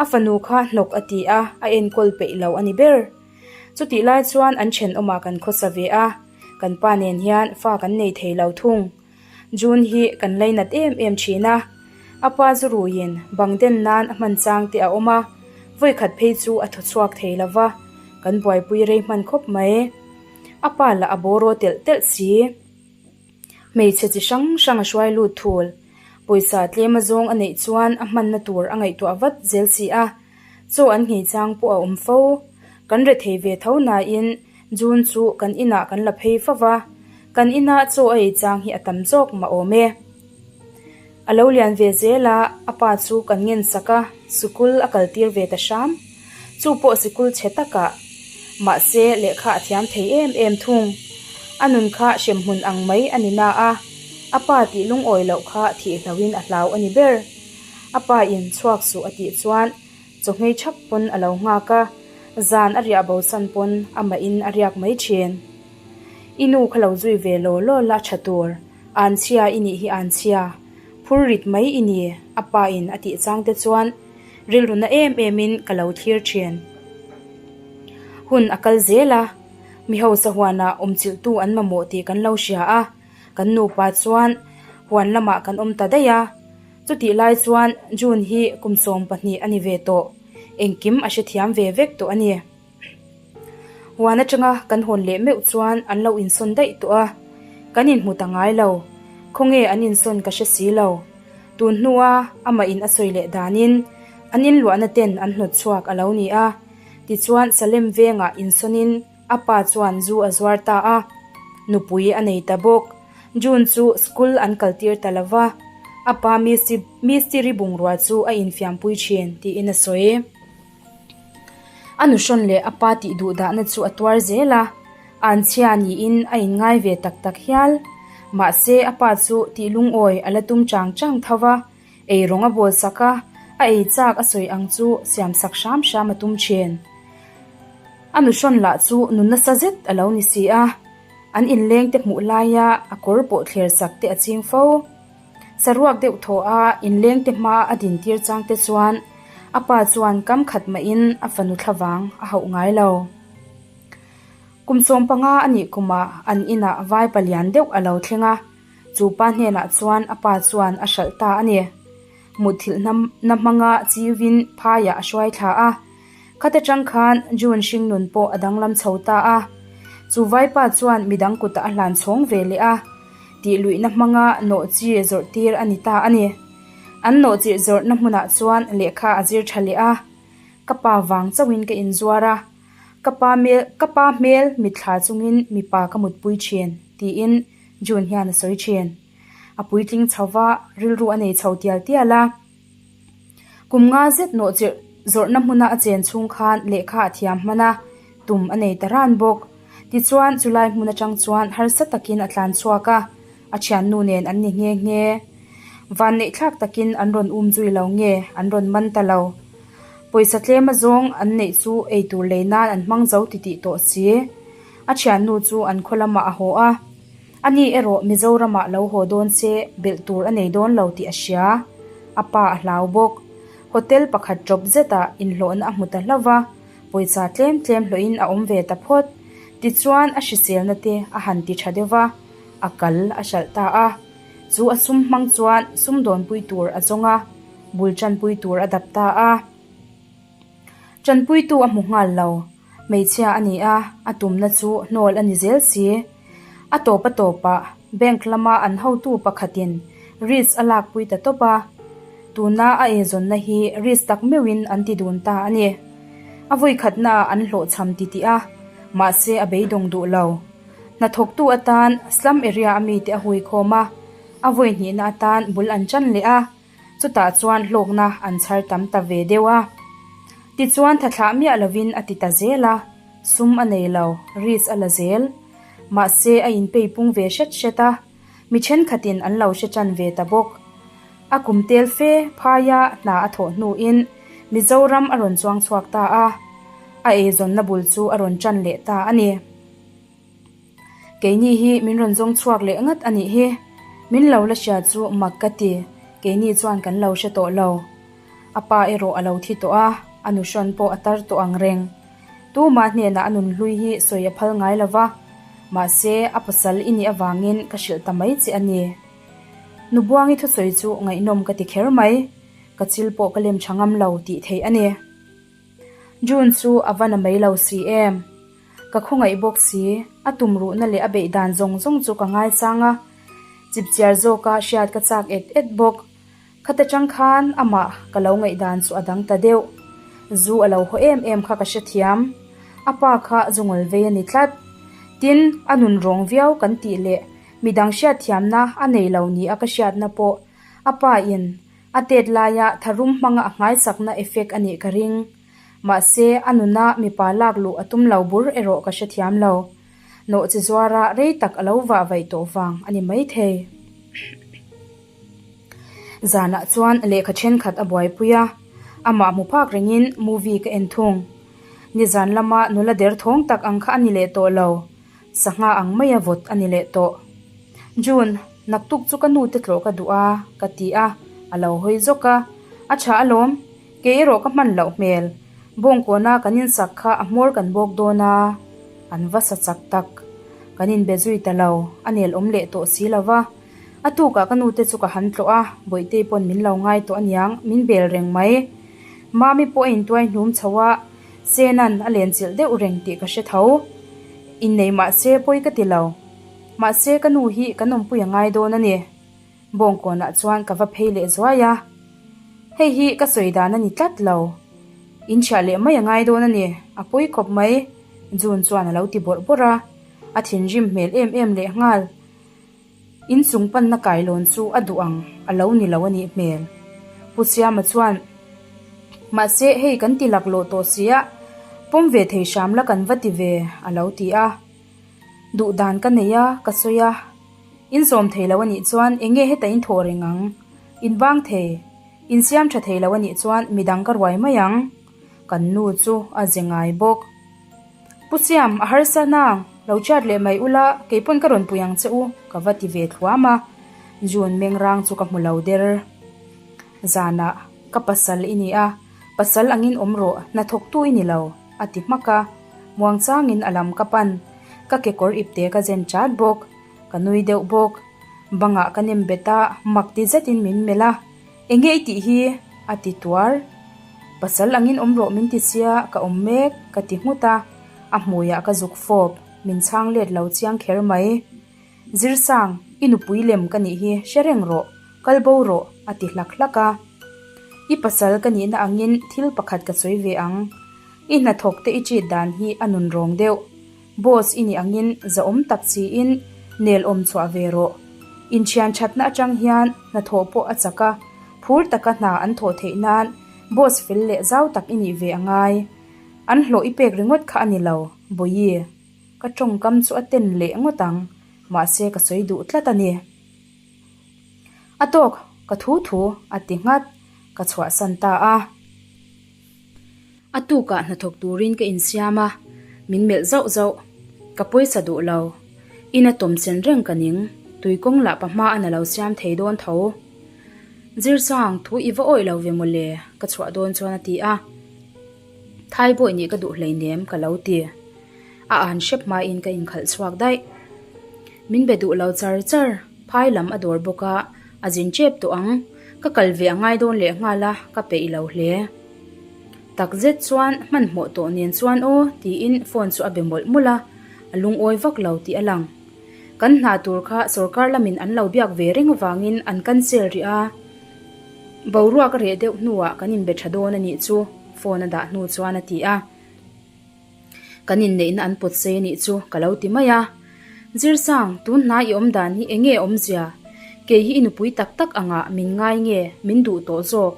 A fanu kha hnawk a ti a, a enkawl peih lo a ni ber. Chutih lai chuan an thenawmah kan khawsa ve a, kan pa nen hian fa kan nei thei lo thung. June hi kan lainat em em thin a, a pa zu ruiin bang den nan a hman chang te a awm a, vawikhat phei chu a thaw chhuak thei lo va, kan buaipui rei hman khawp mai. A pa lah a bawraw telh telh si. Hmeichhe chi hrang hrang a hruai lut thul. Pawisa tlem a zawng a neih chuan a hmanna tur a ngaihtuah vat zel si a, chaw an nghei chang pawh a awm fo. Kan rethei ve tho nain June chu kan inah kan la phei fo va, kan ina chaw a ei chang hi a tam zawk mah awm e. A lo lian ve zel a, a pa chu kan ngen sak a, sikul a kal tir ve ta hram. Chu pawh sikul chhe takah. Mahse, lehkha a thiam thei em em thung. A nun kha hremhmun ang mai a ni na a, a pa tih lungawi loh kha thih hlauhin a hlau a ni ber. A pa in chhuak suh a tih chuan chawhmei thap pawn a lo nghak a, zan a riah bosan pawn amahin a riak mai thin. I nu kha lo zui ve law law la tha tur, anchhia i nih hi anchhia, phur rit mai i ni a pa in a tih chang te chuan rilru na em em in ka lo thlir thin. Hun a kal zel a, mi hausa huanah awmchilhtu an mamawh tih kan lo hria a, kan nupa chuan huan lamah kan awm ta daih a. Chutih lai chuan June hi kum 12 a ni ve tawh, engkim a hrethiam ve vek tawh a ni. Huan atanga kan hawn leh meuh chuan an lo insawn daih tawh a, kan inhmu ta ngai lo, khawnge an insawn ka hre si lo. Tun hnua amah in a sawi leh danin an inluahna ten an hnawt chhuak a lo ni a, tichuan Salem vengah insawnin a pa chuan zu a zuar ta a, nupui a nei ta bawk. June chu school an kal tir ta lo va, a pa mistiri bungrua chu a infiampui thin tiin a sawi. A nuhrawn leh a pa tih duh dahna chu a tuar zel a, anchhia niin a inngai ve tak tak hial. Mahse a pa chu tih lungawi a la tum chang chang tho va, ei rawng a bawl sak a, a ei chak a sawi ang chu siam sak hram hram a tum thin. A nuhrawn lah chu nun nasa zet a lo ni si a, an inleng te hmuh laia a kawr pawh thler sak te a ching fo. Saruak deuh thaw a inleng te hma a din tir chang te chuan a pa chuan kam khat mahin a fanu thlavang a hauh ngai lo. Kum 15 a nih kumah an inah vai palian deuh a lo thleng a, chu pa hnenah chuan a pa chuan a hralh ta a ni. Mutthilh na hmanga chiuvin phaiah a hruai thla a. Khata tang khan June hringnun pawh a danglam chho ta a. Chu vaipa chuan midang kutah a hlan chhawng ve leh a. Tih luihna hmanga nawh chi zawrh tir a ni ta a ni. An nawh chi zawrhna hmunah chuan lehkha a zir tha leh a. Ka pa vang chauhin ka inzuar a. Ka pa hmel ka pa hmel mitthla chungin mipa ka mutpui thin, tiin June hian a sawi thin. A puitling chho va, rilru a nei chho tial tial a. Kum nga zet nawh chirh zawrhna hmuna a chen chhung khan lehkha a thiam hman a, tum a nei ta ran bawk. Tichuan, chulai hmun atang chuan harsa takin a tlan chhuak a, a thiannu nen an ni nghe nghe. Vanneih thlak takin an rawn um zui lo nge an rawn man ta lo. Pawisa tlem azawng an neih chu eitur lei nan an hmang zo titih tawh si. A thiannu chu an khaw lamah a haw a. A ni erawh Mizoramah lo haw dawn se belh tur a nei dawn lo tih a hria. A pa a hlau bawk. Hotel pakhat ṭawp zetah inhlawhna a hmu ta hlauh va, pawisa tlem tlem hlawhin a awm ve ta phawt. Tichuan a hriselna te a han ti ṭha deuh va, a kal a hralh ta a. Chu a sum hmang chuan sumdawnpui tur a zawng a, bul ṭanpui tur a dap ta a. Ṭanpuitu a hmu nghal lo. Hmeichhia a ni a, a tumna chu hnawl a ni zel si. A tawp a tawpah bank lama an hotu pakhatin risk a lakpui ta tawp a, tuna a eizawnna hi risk tak meuhin an ti dun ta a ni. A vawikhatnaah an hlawhchham titih a, mahse a beidawng duh lo. Hnathawktu atan slum area a mite a huikhawm a, a vawihnihna atan bul an ṭan leh a. Chutah chuan hlawkna an chhar tam ta ve deuh a. Tichuan tha thlah miah lovin a ti ta zel a, sum a nei lo, risk a la zel. Mahse a inpei pung ve hret hret a, mi thenkhatin an lo hre tan ve ta bawk. A kum tel fe phaia hna a thawh hnuin Mizoram a rawn chuang chhuak ta a, a eizawnna bul chu a rawn ṭan leh ta a ni. Keini hi min rawn zawng chhuak leh ngat a nih hi. Min lo la hria chu mak ka ti, keini chuan kan lo hre tawh lo. A pa erawh a lo thi tawh a, a nuhrawn pawh a tar tawh ang reng. Tumah hnenah a nunhlui hi sawi a phal ngai lo va, mahse a pasal i nih avangin ka hrilh ta mai che a ni. Nubuangi thusawi chu ngaihnawm ka ti kher mai, ka chil pawh ka lem tha ngam lo tih theih a ni. June chu a va na mai lo si em? Ka khawngaih bawk si, a tumruhna leh a beih dan zawng zawng chu ka ngaisang a, chipchiar zawka hriat ka chak et et bawk. Khata tang khan amah ka lo ngaihdan chu a dang ta deuh. Zu a lo haw em em kha ka hrethiam. A pa kha zu ngawl vei a ni tlat. Tin, a nun rawng viau kan tih leh midang hriatthiamna a nei lo ni a ka hriatna pawh a pa in a tet laia tharum hmanga a nghaisakna effect a nih ka ring. Mahse, a nuna mipa lak luh a tum lo bur erawh ka hrethiam lo. Nawhchi zuara rei tak a lo vah vaih tawh vang a ni maithei. Zanah chuan lehkha thenkhat a buaipui a, amah hmu phak rengin movie ka en thung. Nizan lama nula der thawng tak ang kha a ni leh tawh lo, sangha ang maia vawt a ni leh tawh. June, naktuk chu ka nu te tlawh ka duh a, ka ti a, a lo hawi zawk a, a tha alawm, kei erawh ka hman loh hmel, bawngkawna kan insak kha a hmawr kan bawk dawn a, an va sa chak tak. Kan inbe zui ta lo, a nel awm leh tawh si lo va. A tukah ka nute chu ka han tlawh a, Bawihtei pawn min lo ngai tawh aniang, min bel reng mai. Mami pawh a intuai hnum chho a, Sena'n a lenchilh deuh reng tih ka hre tho. Innei mahse pawi ka ti lo. Mahse ka nu hi kan awmpui a ngai dawn a ni. Bawngkawnah chuan ka va phei leh zuai a. Hei hi ka sawi dan a ni tlat lo. Inchhiah leh mai a ngai dawn a ni, a pawi khawp mai, June chuan a lo ti bawrh bawrh a. A thinrim hmel em em lehnghal. Inchung panna kailawn chu a duh ang a lo ni lo a nih hmel. Pu Siama chuan, Mahse, hei kan ti laklawh tawh si a, pawm ve thei hram la kan va ti ve, a lo ti a. Duh dan ka nei a, ka sawi a. In zawm thei lo a nih chuan eng nge heta in thawh reng ang? In bang thei, in siam tha thei lo a nih chuan midang ka ruai mai ang. Kan nu chu a ze ngai bawk. Pu Siam, a harsa nang, lo chat leh mai ula, kei pawn ka rawn pui ang che u, ka va ti ve thluam a. June mengrang chu ka hmu lo der. Zanah, ka pasal i ni a, pasal angin awm rawh, hnathawktu i ni lo, a ti hmak a. Muangchangin a lam ka pan, ka kekawr ipte ka zen chat bawk, ka nui deuh bawk. Bangah ka nem bet a, mak ti zetin min melh a. Enge i tih hi? a ti tuar. Pasal angin awm rawh min ti sia, ka awm mek, ka ti nghut a, a hmuiah ka zuk fawp, min chhang let lo chiang kher mai. Zirsang, i nupui lem ka nih hi, hre reng rawh, kal bo rawh, a ti hlak hlak a. I pasal ka nihna angin thil pakhat ka sawi ve ang. I hnathawk te i cheat dan hi a nun rawng deuh. Boss i nih angin zahawm tak chiin nel awm chhuah ve rawh. Inthian thatna atang hian hnathawh pawh a chak a, phur taka hna an thawh theih nan boss fel leh zau tak i nih ve a ngai. An hlawh i pek ringawt kha a ni lo, Bawihi. Ka tawngkam chu a ten leh ngawt ang, mahse ka sawi duh tlat a ni. A tawk, ka thu thu a ti nghat, ka chhuahsan ta a. A tukah hnathawk turin ka insiam a, min melh zauh zauh. Ka pawisa duh lo. Ina tawm chen reng ka ning, tui kawng lah pa hma a na lo siam thei dawn tho. Zirsang, thu i va awih lo ve mawle, ka chhuah dawn chuan a ti a. Thai bawi nih ka duh hleinem, ka lo ti. A an hrep hmain ka inkhalh chhuak daih. Min be duh lo char char. Phai lam a dawr bawk a, a zin tep tawh ang. Ka kal ve a ngai dawn leh nghal a, ka peih lo hle. Tak zet chuan hmanhmawh tawh nen chuan aw tiin phone chu a be mawlh mawlh a, a lungawi vak lo tih a lang. Kan hna tur kha sorkar lamin an lo biak ve reng avangin an cancel rih a, boruak a reh deuh hnuah kan inbe tha dawn a nih chu phone a dah hnu chuan a ti a. Kan inneihna an pawt sei anih chu ka lo ti mai a. Zirsang, tun hna i awm dan hi eng nge awmzia? Kei hi i nupui tak tak angah min ngai nge min duh tawh zawk?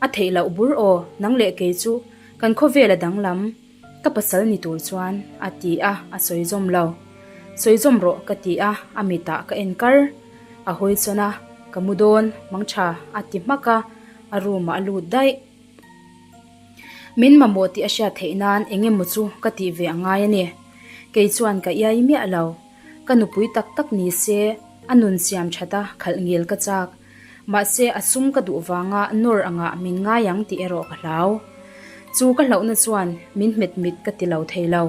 A theih loh bur aw, nang leh kei chu kan khawvel a danglam. Ka pasal ni tur chuan a ti a, a sawi zawm lo. Sawi zawm rawh ka ti a, a mitah ka en kar. A hawi sawn a, ka mu dawn, mangtha a ti hmak a, a room ah a lut daih. Min mamawh tih a hriat theih nan eng emaw chu ka tih ve a ngai a ni. Kei chuan ka iai miah lo. Ka nupui tak tak ni se, a nun siam that a khalh ngil ka chak. Mahse a sum ka duh vanga nawr angah min ngai ang tih erawh ka hlau. Chu ka hlauhna chuan min hmet mit ka ti lo thei lo.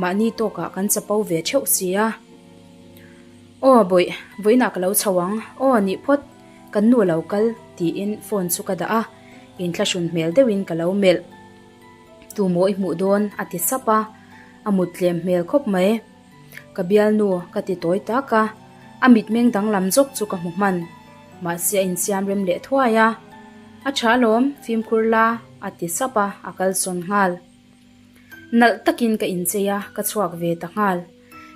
Mahni tawkah kan chapo ve theuh si a. Aw bawih, vawiinah ka lo chho ang. Aw nih phawt, kan nu a lo kal tiin phone chu ka dah a, inthlahrun hmel deuhin ka lo melh. Tu maw i hmuh dawn? a ti sap a, a mut tlem hmel khawp mai. Ka bialnu ka ti tawi tak a, a mitmeng danglam zawk chu ka hmu hman. Mahse a insiam rem leh thuai a, A tha alawm, fimkhur la, a ti sap a, a kalsawn nghal. Nalh takin ka inchei a, ka chhuak ve ta nghal.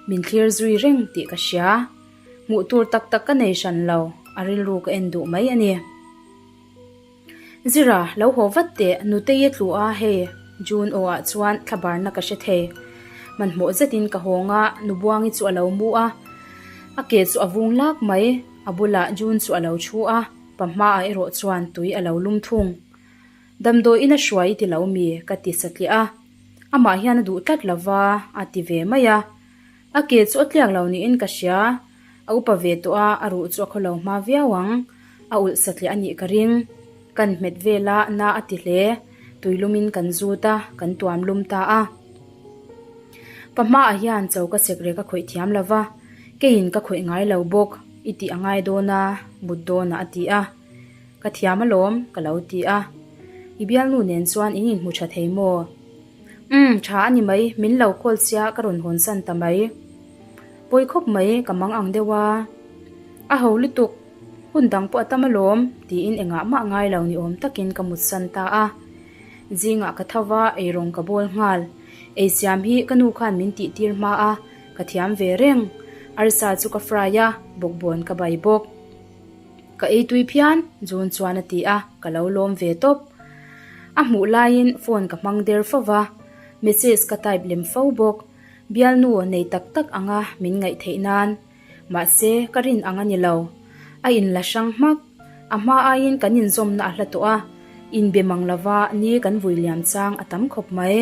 Min thlir zui reng tih ka hria. Hmuh tur tak tak ka nei hran lo, a rilru ka en duh mai a ni. Zira, lo haw vat teh, Nutei a tlu a, hei, June aw ah chuan thlabarna ka hre thei. Hmanhmawh zetin ka hawng a, Nubuangi chu a lo mu a. A ke chu a vung lak mai, a bulah June chu a lo thu a, pa hmaah erawh chuan tui a lo lum thung. Damdawiin a hruai i ti lo mi? ka ti satliah a. Amah hian a duh tlat lo va, a ti ve mai a. A ke chu a tliak lo niin ka hria. A upa ve tawh a, a ruh chu a khaw lo hma viau ang. A ulh satliah a nih ka ring. Kan hmet vel a, na a ti hle. Tuilumin kan zut a, kan tuam lum ta a. Pa hmaah hian cho ka sek rek a khawih thiam lo va, keiin ka khawih ngai lo bawk, i tih a ngai dawn a, mut dawnah a ti a. Ka thiam alawm, ka lo ti a. I bialnu nen chuan in inhmu tha thei maw? Umm, tha a ni mai, min lo call sia ka rawn hawn san ta mai. Pawi khawp mai, ka mang ang deuh a. A ho lutuk, hun dang pawh a tam alawm, tiin engah mah ngai lo ni awm takin ka mut san ta a. Zingah ka tho va, eirawng ka bawl nghal. Eisiam hi ka nu khan min tih tir hma a, ka thiam ve reng. Arsa chu ka fry a, bawkbawn ka bai bawk. Ka ei tui phian, June chuan a ti a, ka lo lawm ve tawp. A hmuh laiin phone ka hmang der fo va, message ka type lem fo bawk. Bialnu nei tak tak anga min ngaih theih nan. Mahse, ka rin ang a ni lo. A inla hrang hmak. A hma aiin kan inzawmna a hla tawh a, inbe mang lova ni kan vui liam chang a tam khawp mai.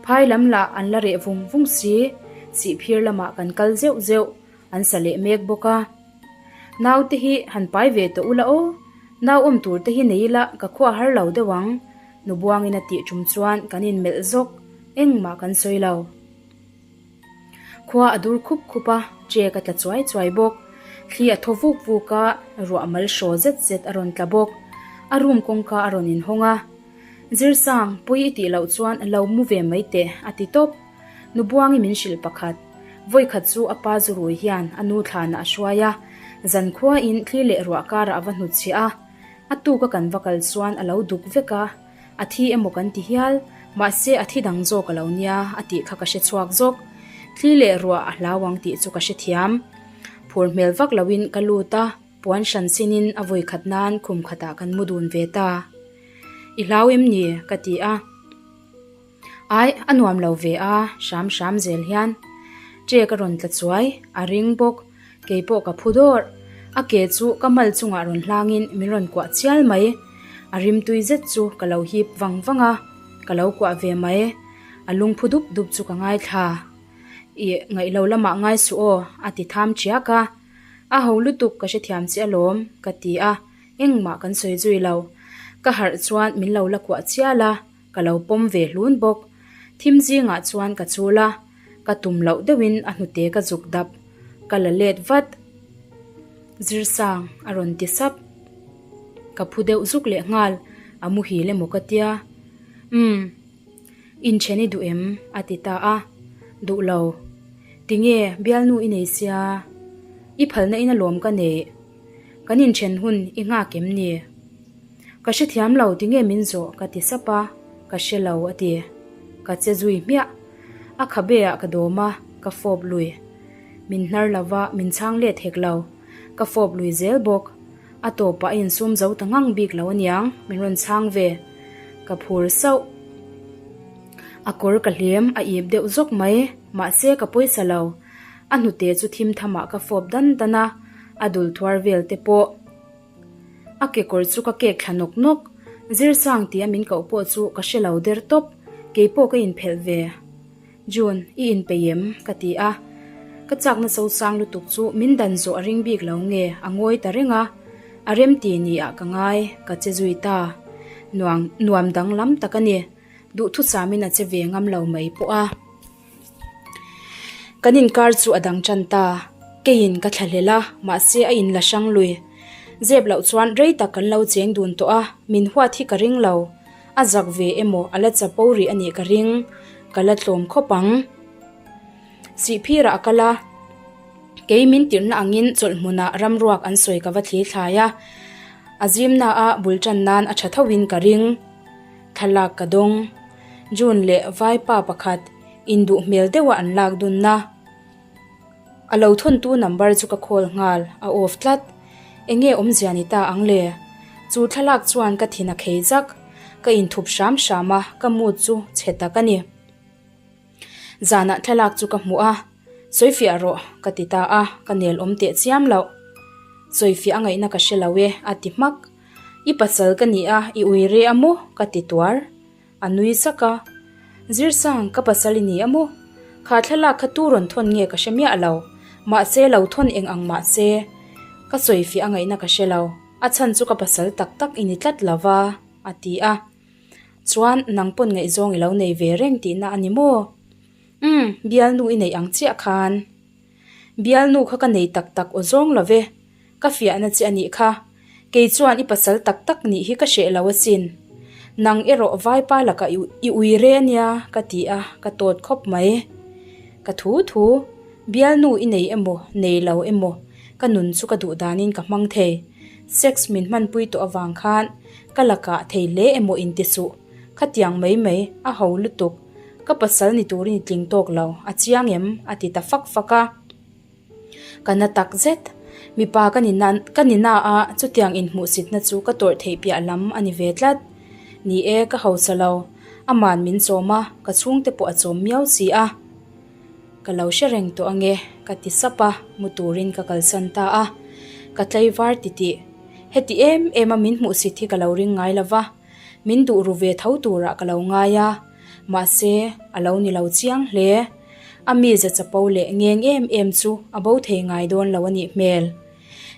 Phai lam lah an la reh vung vung si, sihphir lamah kan kal zeuh zeuh. An sa leh mek bawk a. Naute hi han pai ve tawh ula aw, nau awm tur te hi nei ila ka khua har lo deuh ang, Nubuangin a tih tum chuan kan inmelh zawk, engmah kan sawi lo. Khua a dur khup khup a, ṭek a tla chuai chuai bawk. Thli a thaw vuk vuk a, ruah mal hraw zet zet a rawn tla bawk. A room kawngka a rawn inhawng a. Zirsang, pui i tih loh chuan lo mu ve mai teh, a ti tawp. Nubuangi min hrilh pakhat. Vawikhat chu a pa zurui hian a nu thlanah a hruai a, zankhuain thli leh ruah karah a va hnutchhiah a. A tuka kan va kal chuan a lo duk vek a, a thi emaw kan ti hial, mahse a thi dang zawk a lo nia a tih kha ka hre chhuak zawk. Thli leh ruah a hlau ang tih chu ka hrethiam. Phur hmel vak loin ka lut a, puan hran sinin a vawikhat nan khum khatah kan mu dun ve ta. I hlau em ni? ka ti a. Ai, a nuam lo ve a, hram hram zel hian. Ṭek a rawn tla chuai, a ring bawk, kei pawh ka phu dawrh. A ke chu ka mal chungah rawn hlangin min rawn kuah chial mai. A rimtui zet chu ka lo hip vang vang a, ka lo kuah ve mai. A lungphu dup dup chu ka ngaithla. Ih, ngaih lo lamah ngai suh aw, a ti tham ṭiak a. A ho lutuk ka hrethiam che alawm, ka ti a, engmah kan sawi zui lo. Ka harh chuan min lo la kuah chial a. Ka lo pawm ve hlun bawk. Thim zingah chuan ka chul a, ka tum loh deuhin a hnute ka zuk dap. Ka la let vat. Zirsang a rawn ti sap. Ka phu deuh zuk leh nghal, a muhil emaw ka tia. Umm, inthen i duh em? a ti ta a. Duh lo. Tinge bialnu i nei sia? I phalna in alawm ka neih. Kan inthen hun i nghak em ni? Ka hrethiam lo tinge min zawh ka ti sap a, ka hre lo a ti. Ka che zui hmiah. A khabe ah ka dawm a, ka fawp lui. Min hnar lo va, min chhang let hek lo. Ka fawp lui zel bawk. A tawpah a insum zo ta ngang bik lo aniang, min rawn chhang ve. Ka phur sauh. A kawr ka hlem, a ip deuh zawk mai. Mahse ka pawisa lo. A hnute chu thim thamah ka fawp dan dan a, a dul thuar vel te pawh. A kekawr chu ka kek thla nawk nawk. Zirsang tia min koh pawh chu ka hre lo der tawp, keipawh ka inphelh ve. June, i inpeih em? ka ti a. Ka chakna sosang lutuk chu min dan zawh a ring bik lo nge a ngawi ta reng a. A remti ni ah ka ngai, ka che zui ta. Nuang, nuam danglam tak a ni. Duhthusamin a che ve ngam lo mai pawh a. Kan inkar chu a dang tan ta. Keiin ka thlahlel a, mahse a inla hrang lui. Zep loh chuan rei tak kan lo cheng dun tawh a, min huat hi ka ring lo. A zak ve emaw a la chapo rih a nih ka ring. Ka la tlawm khawp ang. Sihphirah a kal a, kei min tirhna angin chawlh hmunah ramruak an sawi ka va thli thlai a. A zimna a bul tan nan a tha thoin ka ring. Thlalak ka dawng. June leh vaipa pakhat induh hmel deuha an lak dunna. A lo thawntu number chu ka call nghal, a off tlat. Enge awmzia ni ta ang le? Chu thlalak chuan ka thin a khei zak. Ka inthup hram hram a, ka mood chu chhe tak a ni. Zanah thlalak chu ka hmuh a, Sawifiah rawh ka ti ta a, ka nel awm teh chiam loh. Sawifiah a ngaihna ka hre lo e, a ti hmak. I pasal ka ni a, i ui re a maw? ka ti tuar. A nui sak a. Zirsang, ka pasal i ni a maw? Kha thlalak kha tu rawn thawn nge ka hre miah lo. Mahse lo thawn eng ang mahse. Ka sawifiah a ngaihna ka hre lo. A chhan chu ka pasal tak tak i ni tlat lo va, a ti a. Chuan, nang pawn ngaihzawng i lo nei ve reng tihna a ni maw? Umm, bialnu i neih ang chiah khan. Bialnu kha ka nei tak tak aw zawng lo ve. Ka fiahna che a nih kha. Kei chuan i pasal tak tak nih hi ka hreh lo asin. Nang erawh vaipa lakah i ui re ania ka ti a, ka tawt khawp mai. Ka thu thu, bialnu i nei emaw, nei lo emaw, ka nun chu ka duh danin ka hmang thei. Sex min hmanpui tawh avang khan ka lakah thei hle emaw inti suh. Khatiang mai mai, a ho lutuk. Ka pasal ni turin i tling tawk lo, a chiang em? a ti ta fak fak a. Ka na tak zet. Mipa ka ni na ka ni na a, chutiang inhmuhsitna chu ka tawrh theih piah lam a ni ve tlat. Ni e, ka hausa lo. Aman min chawm a, ka chhungte pawh a chawm miau si a. Ka lo hre reng tawh ange, ka ti sap a, mu turin ka kalsan ta a. Ka tlaivar titih. Heti em em a min hmuhsit hi ka lo ring ngai lo va. Min duh ru ve tho turah ka lo ngai a, mahse a lo ni lo chiang hle. A mize chapo leh ngeng em em chu a bo thei ngai dawn lo a nih hmel.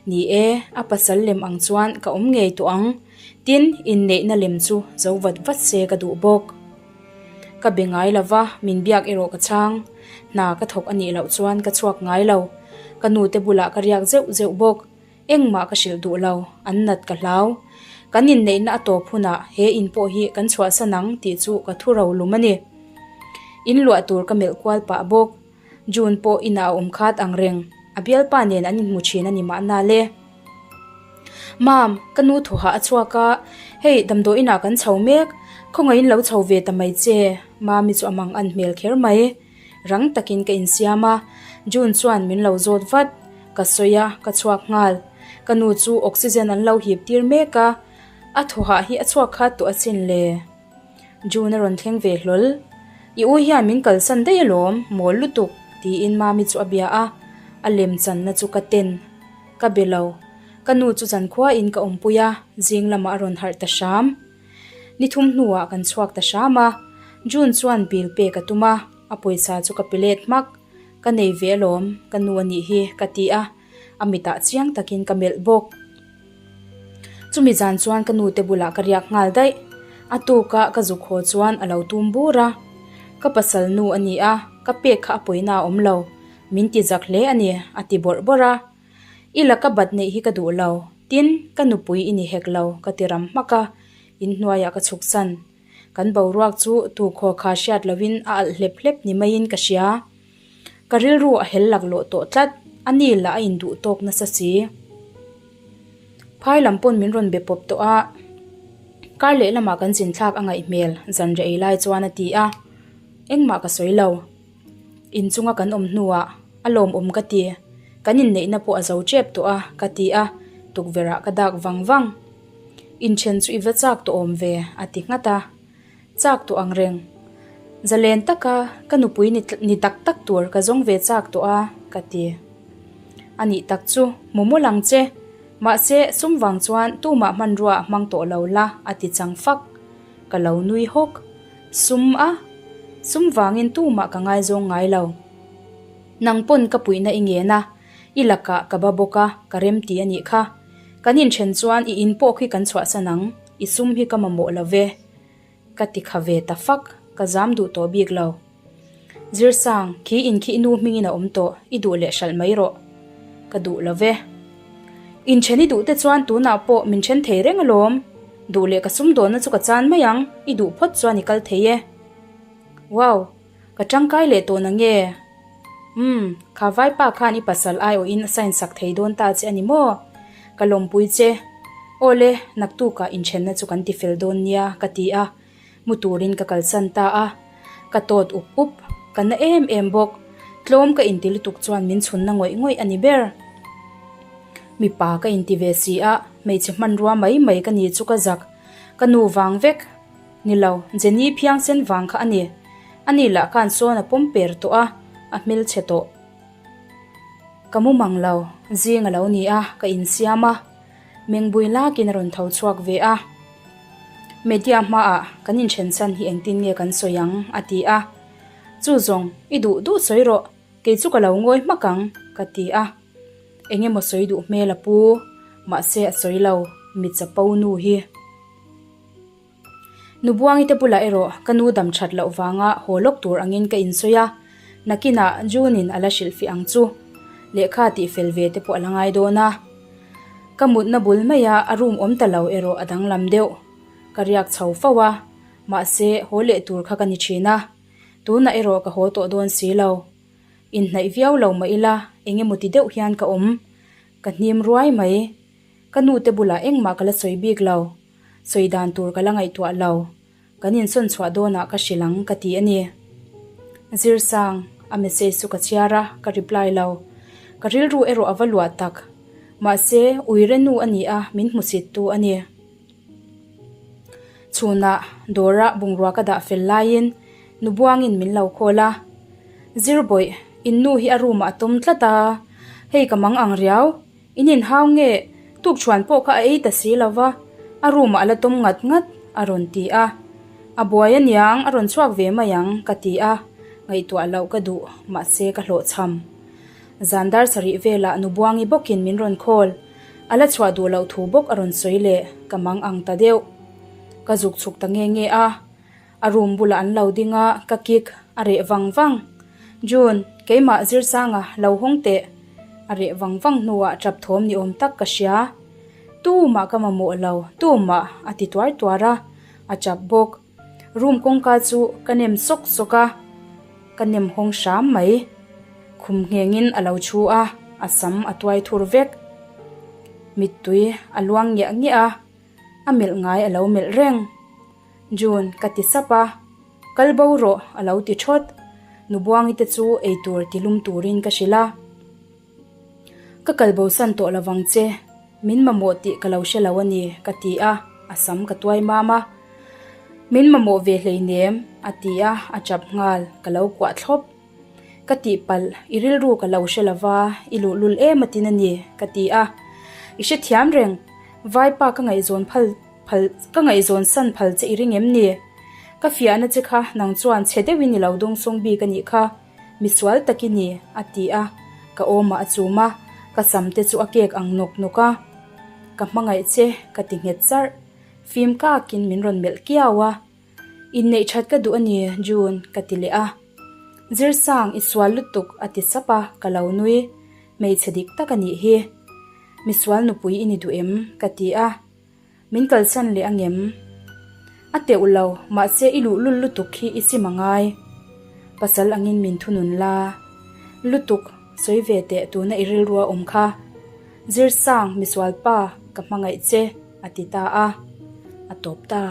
Ni e, a pasal lem ang chuan ka awm ngei tawh ang, tin inneihna lem chu zo vat vat se ka duh bawk. Ka be ngai lo va, min biak erawh ka chhang. Hna ka thawk a nih loh chuan ka chhuak ngai lo. Ka nute bulah ka riak zeuh zeuh bawk. Engmah ka hrilh duh lo, an nat ka hlau. Kan inneihna a tawp hunah he in pawh hi kan chhuahsan ang tih chu ka thu ro lum a ni. In luah tur ka melh kual pah bawk. June pawh inah a awm khat ang reng, a bialpa nen an inhmu thin a ni mahna le. Mam, ka nu thuhah a chhuak a, hei damdawi inah kan chho mek, khawngaihin lo chho ve ta mai che, Mami chu a mang an hmel kher mai. Rang takin ka insiam a, June chuan min lo zawt vat. Ka sawi a, ka chhuak nghal. Ka nu chu oxygen an lo hip tir mek a, a thawhah hi a chhuak khat tawh asin le. June a rawn thleng ve hlawl. I u hian min kalsan daih alawm, mawl lutuk, tiin Mami chu a bia a, a lem channa chu ka ten. Ka be lo. Ka nu chu zankhuain ka awmpui a, zing lamah a rawn harh ta hram. Ni thum hnuah kan chhuak ta hram a, June chuan bill pek a tum a, a pawisa chu ka pe let hmak. Ka nei ve alawm, ka nu a nih hi, ka ti a, a mitah chiang takin ka melh bawk. Chumi zan chuan ka nute bulah ka riak nghal daih. A tuka ka zuk haw chuan a lo tum bur a. Ka pasal nu a ni a, ka pek kha a pawina a awm lo, min ti zak hle a ni, a ti bawrh bawrh a. I laka bat neih hi ka duh lo, tin, ka nupui i ni hek lo, ka ti ram hmak a, inhnuaiah ka chhuk san. Kan boruak chu tu khaw kha hriat loin a alh hlep hlep ni maiin ka hria. Ka rilru a hel laklawh tawh tlat, a ni lah a induh tawk nasa si. Phai lam pawn min rawn be pawp tawh a, kar leh lamah kan zinthlak a ngaih hmel zanriah ei lai chuan a ti a, engmah ka sawi lo. Inchunga kan awm hnuah a lawmawm ka ti, kan inneihna pawh a zo tep tawh a ka ti a, tukverhah ka dak vang vang. Inthen chu i va chak tawh awm ve a ti nghat a, chak tawh ang reng. Zalen taka ka nupui ni tak tak tur ka zawng ve chak tawh a ka ti. A nih tak chu hmu mawlh ang che. Mahse, sum vang chuan tumah hmanrua a hmang tawh lo la, a ti chang fak. Ka lo nui hawk. Sum a? Sum vangin tumah ka ngaizawng ngai lo. Nang pawn ka puihna i ngen a, i lakah ka ba bawk a, ka rem ti a nih kha. Kan inthen chuan i in pawh khi kan chhuahsan ang, i sum hi ka mamawh lo ve. Ka ti kha ve ta fak, ka zam duh tawh bik lo. Zirsang, khi in khi i nu hmingin a awm tawh, i duh leh hralh mai rawh. Ka duh lo ve. Inthen i duh te chuan tunah pawh min then thei reng alawm. Duh leh ka sumdawnna chu ka chan mai ang, i duh phawt chuan i kal thei e. Wow! Ka tangkai leh tawh na nge? Umm, kha vaipa khan i pasal aiawhin a sign sak thei dawn ta che a ni maw? Ka lawmpui che. Awle, naktukah inthenna chu kan tifel dawn nia, ka ti a. Mu turin ka kalsan ta a. Ka tawt up up, ka na em em bawk. Tlawm ka inti lutuk chuan min chhunna ngawih ngawih a ni ber. Mipa ka inti ve si a, hmeichhe hmanrua mai mai ka ni chu ka zak. Ka nu vang vek. Ni lo, Jenny phiangsen vang kha a ni. Ani lah khan sawn a pawm per tawh a, a hmelchhe tawh. Ka mu mang lo, zing a lo ni a, ka insiam a. Mengbui lakin a rawn tho chhuak ve a. Media hmaah kan inthen chhan hi engtin nge kan sawi ang? a ti a. Chu zawng, i duh duh sawi rawh, kei chu ka lo ngawi hmak ang, ka ti a. Eng emaw sawi duh hmel a pu, mahse a sawi lo, mi chapo nu hi. Nubuangi te bulah erawh ka nu dam that loh vanga haw lawk tur angin ka insawi a, nakinah June-in a la hrilhfih ang chu. Lehkha tih fel ve te pawh a la ngai dawn a. Ka mutna bul maia a room awm ta lo erawh a danglam deuh. Ka riak chho fo a, mahse haw leh tur kha ka ni thin a. Tunah erawh ka haw tawh dawn si lo. Inhnaih viau lo mah ila eng emaw ti deuh hian ka awm. Ka hnim ruai mai. Ka nu te bulah engmah ka la sawi bik lo. Sawi dan tur ka la ngaihtuah lo. Kan insawn chhuah dawnah ka hrilh ang ka ti a ni. Zirsang, a message chu ka chhiar a, ka reply lo. Ka rilru erawh a va luah tak. Mahse, uire nu a ni a, min hmusit tu a ni. Chhunah dawra bungrua ka dah fel laiin Nubuangin min lo call a. Zirbawih, in nu hi a room ah a tawm tlat a, hei ka mang ang riau. In inhau nge? Tukṭhuan pawh kha a ei ta si lo va, a room ah a la tawm ngat ngat, a rawn ti a. A buai aniang, a rawn chhuak ve mai ang, ka ti a, ngaihtuah loh ka duh, mahse ka hlawhchham. Zan dar sarih velah Nubuangi bawkin min rawn call, a la chhuah duh loh thu bawk a rawn sawi leh, ka mang ang ta deuh. Ka zuk chhuk ta nge nge a. A room bulah an lo ding a, ka kik a reh vang vang. June, keimah Zirsanga lo hawng teh. A reh vang vang hnuah tap thawm ni awm tak ka hria. Tumah ka mamawh lo, tumah, a ti tuar tuar a, a tap bawk. Room kawngka chu ka nem sawk sawk a, ka nem hawng hram mai. Khum nghengin a lo thu a, a sam a tuai thur vek. Mittui a luang ngiah ngiah a, a melh ngai a lo melh reng. June, ka ti sap a, kal bo rawh a lo ti thawt. Nubuangi te chu eitur ti lum turin ka hrilh a. Ka kal bo san tawh lovang che, min mamawh tih ka lo hre lo a ni, ka ti a, a sam ka tuai mam a. Min mamawh ve hleinem, a ti a, a chap nghal, ka lo kuah thlawp. Ka tihpalh, i rilru ka lo hre lova, i luhlul em atin a ni, ka ti a. I hrethiam reng, vaipa ka ngaihzawn phal. Phal, ka ngaihzawn san phal che i ring em ni? Ka fiahna che kha nang chuan chhe deuhin i lo dawngsawng bik a nih kha, misual tak i ni, a ti a, ka awmah a chum a, ka sam te chu a kek ang nawk nawk a. Ka hmangaih che, ka ti nghet charh. Fim kakin min rawn melh kiau a. Inneih that ka duh a ni, June, ka ti leh a. Zirsang, i sual lutuk, a ti sap a, ka lo nui. Hmeichhe dik tak a nih hi. Misual nupui i ni duh em? ka ti a. Min kalsan leh angem? A teuh lo, mahse i luhlul lutuk hi i sim a ngai. Pasal angin min thunun la. Lutuk, sawi ve teh tuna i rilrua awm kha. Zirsang, misual pa, ka hmangaih che, a ti ta a. A tawp ta.